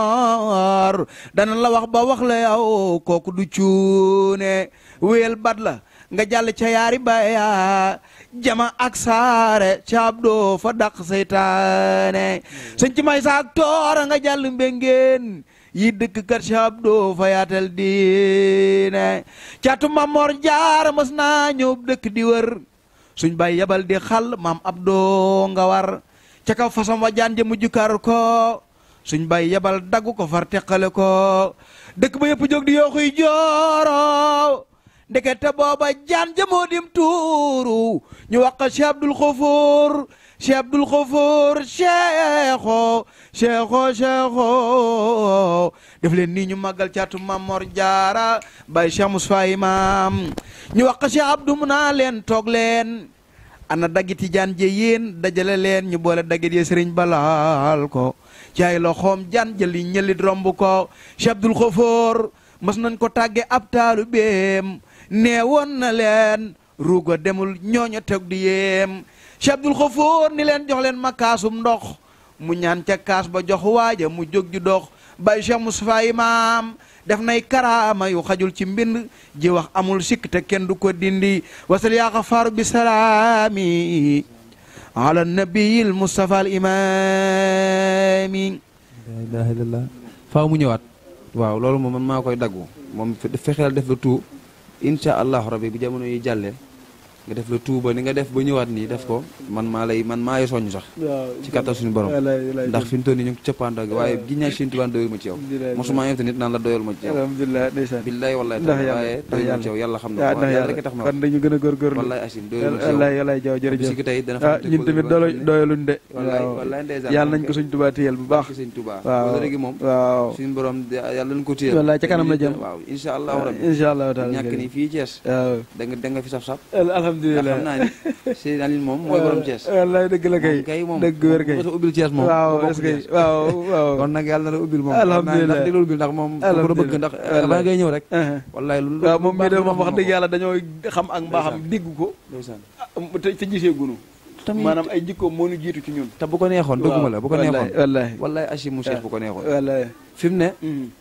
Xafoor dana la wax ba wax la yow kooku du cuune wéyal bat la nga jàll ca yaari baya jama ak saare ca Abdou fa daq seytaane sëñ ci may saak toora nga jàll mbengeen yi dëkk kat Cheikh Abdou fa yaatal diine Caatu Mamor Jaara mas naa ñëw dëkk di wër suñ bay yabal di xal maam Abdou nga war ca kaw fasam wa jaan jëmu jukar ko suñ bay yabal daggu ko far teqale ko dëkk ba yëpp jóg di yooxuy jooro ndekete booba jaan jëmoo dim tuuru ñu wax Cheikh Abdul Xafoor Cheikh Abdul Xafoor Cheikho def leen nii ñu màggal caatu Mamor Jaara Baye Cheikh Moustapha Imam ñu wax ko Cheikh Abdou mu naa leen toog leen ana daggiti jaan je yéen dajale leen ñu boole daggit ye sëriñ balaal ko ci ay loxoom jaan jëli ñëlit romb ko Cheikh Abdul Xafoor mas nañ ko tàgge ab taalibeem nee woon na leen ruuga demul ñooñu teg di yéem Cheikh Abdul Xafoor ni leen jox leen ma kaasum ndox mu ñaan ca kaas ba jox waaja mu jóg di dox Baye Cheikh Moustapha Imam def nay karaama yu xajul ci mbind ji wax amul sikk te kenn du ko dindi wasal yaa xafaaru bi salaami ala nabiyil Moustapha al imami la ilaha illallah faaw mu ñëwaat waaw loolu moom man maa koy daggu moom fexeel def la tout incha allahu rabbi bu jamono yi jàllee nga def la tout ba ni nga def ba ñëwaat nii def ko man maa lay soññ sax ci kattan suñu borom ndax fi mu toll nii ñu ngi cëppaandoo gi waaye gi ñaa Sëriñ Tuubaa doyul ma ci yow mosuma invité nit naan la doyul ma ci yow alhamdulilah ndeysaan billaay wallaay waaye doyul ma ci yow yàlla xam na ko yàlla rek tax ma kon dañu gën a góorgóorlu wallaay asim doyul ma ci yow wallaay jaw jërëjëf si tey dana ñun tamit doyaluñ de wallaay ndeysaan yàlla nañ ko Sëriñ Tuubaa téyel bu baax Sëriñ Tuubaa waaw léegi moom waaw suñu borom yàlla nañ ko téyel wallaay ca kanam la jëm waaw incha allahu rabbi incha allahu taala ñàkk ni fii Thiès waaw da nga fi saf-saf alhamdulilah xam naa ni Seydou Aline moom mooy borom Thiès wallaay dëgg la kay moom dëgg wér kay ubbil Thiès moom waaw est-ce que waaw kon nag yàlla na la ubbil moom alhamdulilah ndax déglu ubbil ndax moom ko la bëgg ndax ba ngay ñëw rek wallaay lu waaw moom mii de moom wax dëgg yàlla dañoo xam ak mbaaxam dégg ko ndeysaan te gisee gunu maanaam ay jikkoom moo ñu jiitu ci ñun te bu ko neexoon dëgguma la bu ko neexoon wallaay wallaay Achim mu Cheikh bu ko neexoon wallaay fi mu ne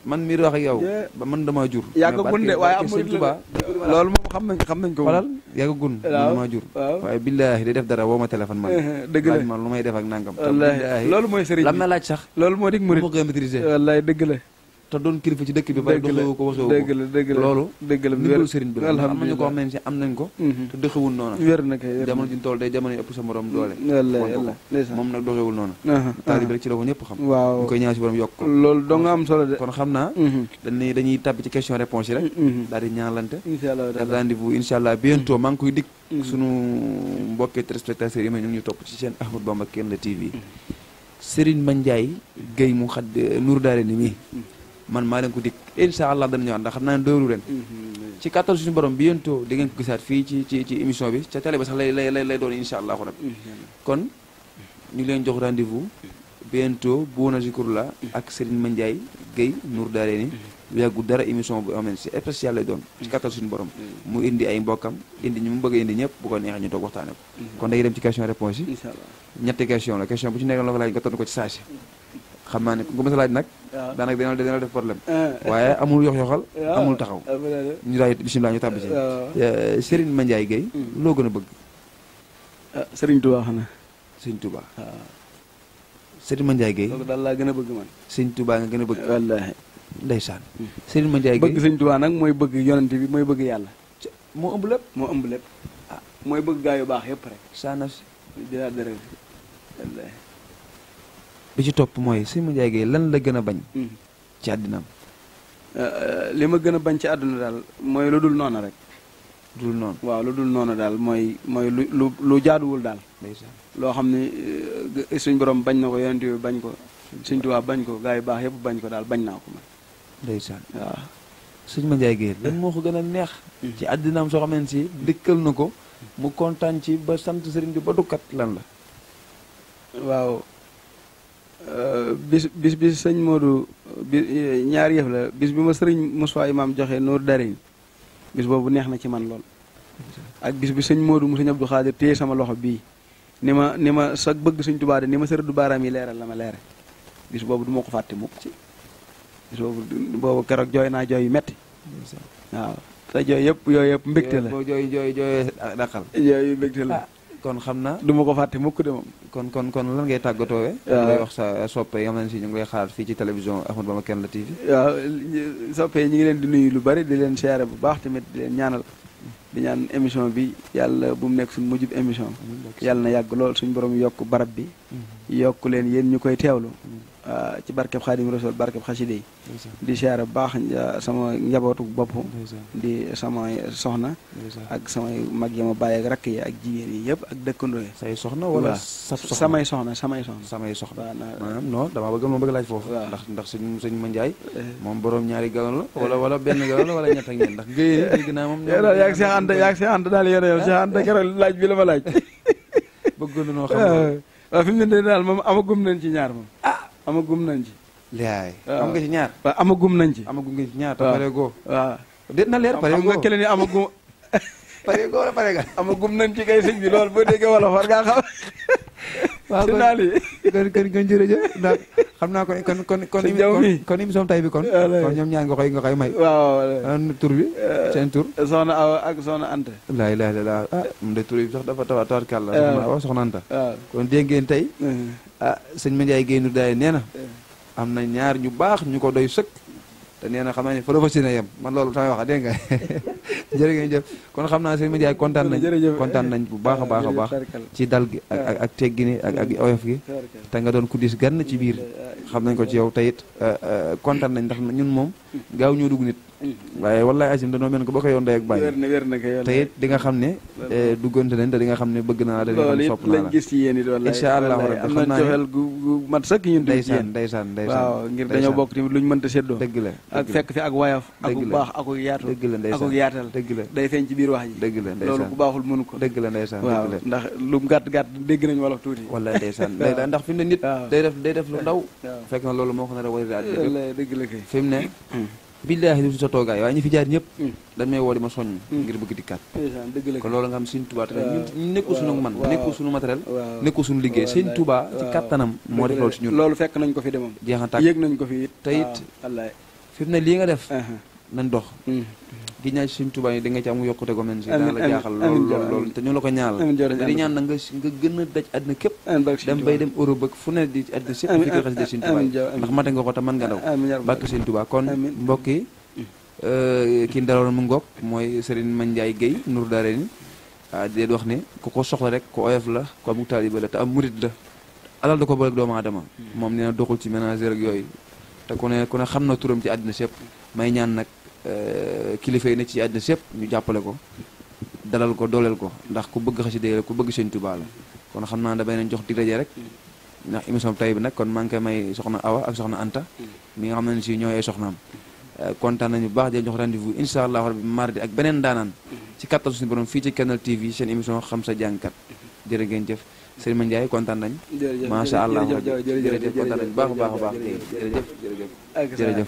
man mii di wax ak yow ba man damaa jur yàggagun de waaye am Sëñ Tuubaa loolu moom xam nañ ko walal yàggagun man damaa jur waaye billaahi di def dara woo ma téléphone man dëgg la laaj ma lu may def ak nangam wallaahi loolu mooy sëriñ la ma laaj sax loolu moo dig murit ma koy maîtriser wallaay dëgg la te doon kilifa ci dëkk bi ba doxewu ko waxewu dëgg la dëgg la loolu dëgg la ndigalu sëriñ bi la am nañu ko alhamdulilah xam ne si am nañ ko te doxewul noonu wér na kay jamono ji tool day jamono yi ëpp sa morom doole wallaay moom nag doxewul noonu taalibe rek ci la ko ñëpp xam waaw ñu koy ñaan si borom yokk ko loolu doo nga am solo de kon xam naa dañuy tàbbi ci question réponse yi rek daal di ñaanlante incha allah def rendez-vous incha allah bientôt maa ngi koy dikk sunu mbokki téléspectateurs yi ma ñu ngi topp ci seen Ahmadou Bamba Kenn TV Serigne Mandiaye Guèye mu xad Nour daare ni mii man maa leen ko dikk incha allah dana ñëwaat ndax xam naa ne doylu leen ci kàttan suñu borom bientôt di ngeen ko gisaat fii ci émission bi ca télé ba sax lay doon incha allah rabbi kon ñu ngi leen jox rendez-vous bientôt Bouna Zikroulah ak Serigne Mandiaye Guèye Nour daare ni lu yàggu dara émission bu am si spécial lay doon ci kàttan suñu borom mu indi ay mbokkam indi ñu mu bëgg a indi ñëpp bu ko neexee ñu toog waxtaane ko kon day dem ci question réponse yi ñetti question la question bu ci nekk la ko laaj nga tontu ko ci saasi xam naa ne ku ko mës a laaj nag daanaka dina def problème waaye amul yox-yoxal amul taxaw ñu daay bisimilah ñu tàbbi ci Serigne Mandiaye Guèye loo gën a bëgg Serigne Touba xanaa Serigne Touba Serigne Mandiaye Guèye loolu daal laa gën a bëgg man Serigne Touba nga gën a bëgg wallaahi ndeysaan Serigne Mandiaye Guèye bëgg Serigne Touba nag mooy bëgg yonent bi mooy bëgg yàlla moo ëmb lépp moo ëmb lépp mooy bëgg gaa yu baax yëpp rek saana si dinaa dërë wallaahi bi ci topp mooy Serigne Mandiaye Guèye lan la gën a bañ ci àddinaam li ma gën a bañ ci àdduna daal mooy lu dul noonu rek dul noonu waaw lu dul noonu daal mooy lu jaaduwul daal ndeysaan loo xam ne suñ borom bañ na ko yonent bi bañ ko Sëñ Tuubaa bañ ko gaa yu baax yëpp bañ ko daal bañ naa ko man ndeysaan waaw Serigne Mandiaye Guèye lan moo ko gën a neex ci àddinaam soo xam ne si dëkkal na ko mu kontaan ci ba sant sëriñ bi ba dukkat lan la waaw bis sëñ Modou bi ñaari yëf la bis bi ma sëriñ Moussa Imam joxe Nour Darin bis boobu neex na ci man lool ak bis bi sëñ Modou mu sëñ Abdou Khadir téye sama loxo bii ni ma sa bëgg sëñ Tuubaa de ni ma sa rëddu baaraam yi leeral la ma leere bis boobu du ma ko fàtte mukk ci bis boobu keroog jooy naa jooy yu metti waaw te jooy yëpp yooyu yëpp mbégte la jooy daqal yooyu mbégte la kon xam naa du ma ko fàtte mukk de moom kon lan ngay tàggatoowee ngay wax sa soppe yi nga xam ne si ñu ngi lay xaar fii ci télévision Ahmadou Bamba Kenn TV waaw soppe yi ñu ngi leen di nuyu lu bari di leen siyaare bu baax tamit di leen ñaanal di ñaan émission bi yàlla bu mu nekk suñu mujjub émission yàlla na yàgg lool suñu borom yokk barab bi yokk leen yéen ñu koy teewlu ci barkeb Xaadim Rasul barkeb xasida yi di siyaare bu baax sama njabootu bopp di samay soxna ak samay mag yi ma bàyyi ak rakk yi ak jigéen yi yëpp ak dëkkandoo yi. say soxna wala samay soxna samay soxna maanaam non dama bëgg laaj foofu ndax sëñ ma Njaay moom borom ñaari galon la wala benn galon la wala ñett ak ñeent ndax géyee dégg naa moom yaa ngi Seex Anta daal yéen a yow Seex Anta keroog laaj bi la ma laaj bëggoon nañoo xam waaw fi mu ne daal moom amagum nañ ci ñaar moom amagum nañ ci laay am nga ci ñaar waaw amagum nañ ci ñaar te pare goo waaw déet na leer pare xam nga kële ni amagum pare goo la pare ga amagum nañ ci kay sëñ bi loolu boo déggee wala war ngaa xam waaw kon jërëjëf ndax xam naa kon émission tay bi kon ñoom ñaar nga koy may waaw tur bi seen tur soxna Awa ak soxna Anta laa ilaaha illallaah moom de tur bi sax dafa tawakkal la soxna Awa soxna Anta kon dégg ngeen tey sëñ Mandiaye Guèye Nour daay nee na am na ñaar ñu baax ñu ko doy sëkk te nee na xam naa ne fa la fa seen a yem man loolu tamay wax dégg nga jërë ngeen jëf kon xam naa sëñ Mandiaye kontaan nañ bu baax a baax ci dal gi ak teggini ak oyof gi te nga doon ku dis gann ci biir xam nañ ko ci yow te it kontaan nañ ndax ñun moom gaaw ñoo dugg nit waaye wallaay asim dañoo mel ko ba ko yoon day ak bàyyi te it di nga xam ne duggante nañ te di nga xam ne bëgg naa la te di nga xam ne sopp naa la gis ci yéen it wallaay incha allah rabbi am nañ cofeel gu mat sëkk ñun ndeysaan waaw ngir dañoo bokk tamit luñ mënta séddoo dëgg la ak fekk fi ak wayaf ak bu baax ak yaatu dëgg la ndeysaan ak yaatal dëgg la day feeñ ci biir wax ji dëgg la ndeysaan loolu bu baaxul mënu ko dëgg la ndeysaan waaw ndax lu gàtt dégg nañ wolof tuuti wallaay ndeysaan ndax fi mu ne nit day def lu ndaw fekk na loolu moo ko nar a wari àddina dëgg la kay fi mu ne billaahi du sa toogaay waaye ñi fi jaar ñëpp dañ may woo di ma soññ ngir bëgg dikkaat kon loolu nga xam Sëñ Tuubaa tamit ñun nekkul suñu man nekkul suñu matériel nekkul suñu liggéey Sëñ Tuubaa ci kattanam moo def loolu si ñun loolu fekk nañ ko fi de moom jeex na tàkk yëg nañ ko fi it te it fi mu ne lii nga def nañ dox gi ñaan Sëñ Tuubaa yi da nga ci am yokkute go men si dana la jaaxal loolu te ñu la ko ñaanal di ñaan na nga gën a daj àddina képp dem bay dem Europe ak fu ne di àddina sépp fi ko xas de Sëñ Tuubaa ndax mate nga ko te mën nga daw bàkk Sëñ Tuubaa kon mbokk yi kii ndaloon mu ngoog mooy Serigne Mandiaye Guèye Nour Daarayni di wax ne ku ko soxla rek ku oyof la ku am taalibe la te am murit la alal da ko bëgg doomu aadama moom nee na doxul ci ménagère ak yooyu te ku ne xam na turam ci àddina sépp may ñaan nag kilifa yi ne ci àddina sépp ñu jàppale ko dalal ko dooleel ko ndax ku bëgg xasida la ku bëgg Sëñ Tuubaa la kon xam naa damay nañ jox dig daje rek ndax émission tay bi nag kon maa ngi koy may soxna Awa ak soxna Anta mi nga xam ne si ñooy ay soxnaam kontaan nañu bu baax di jox rendez-vous incha allah rabbi mardi ak beneen daanaan ci kattan suñu borom fii ci Canal TV seen émission xam sa jàngkat jërë ngeen jëf Serigne Mandiaye kontaan nañ macha allah jërëjëf kontaan nañ baax a baax jërëjëf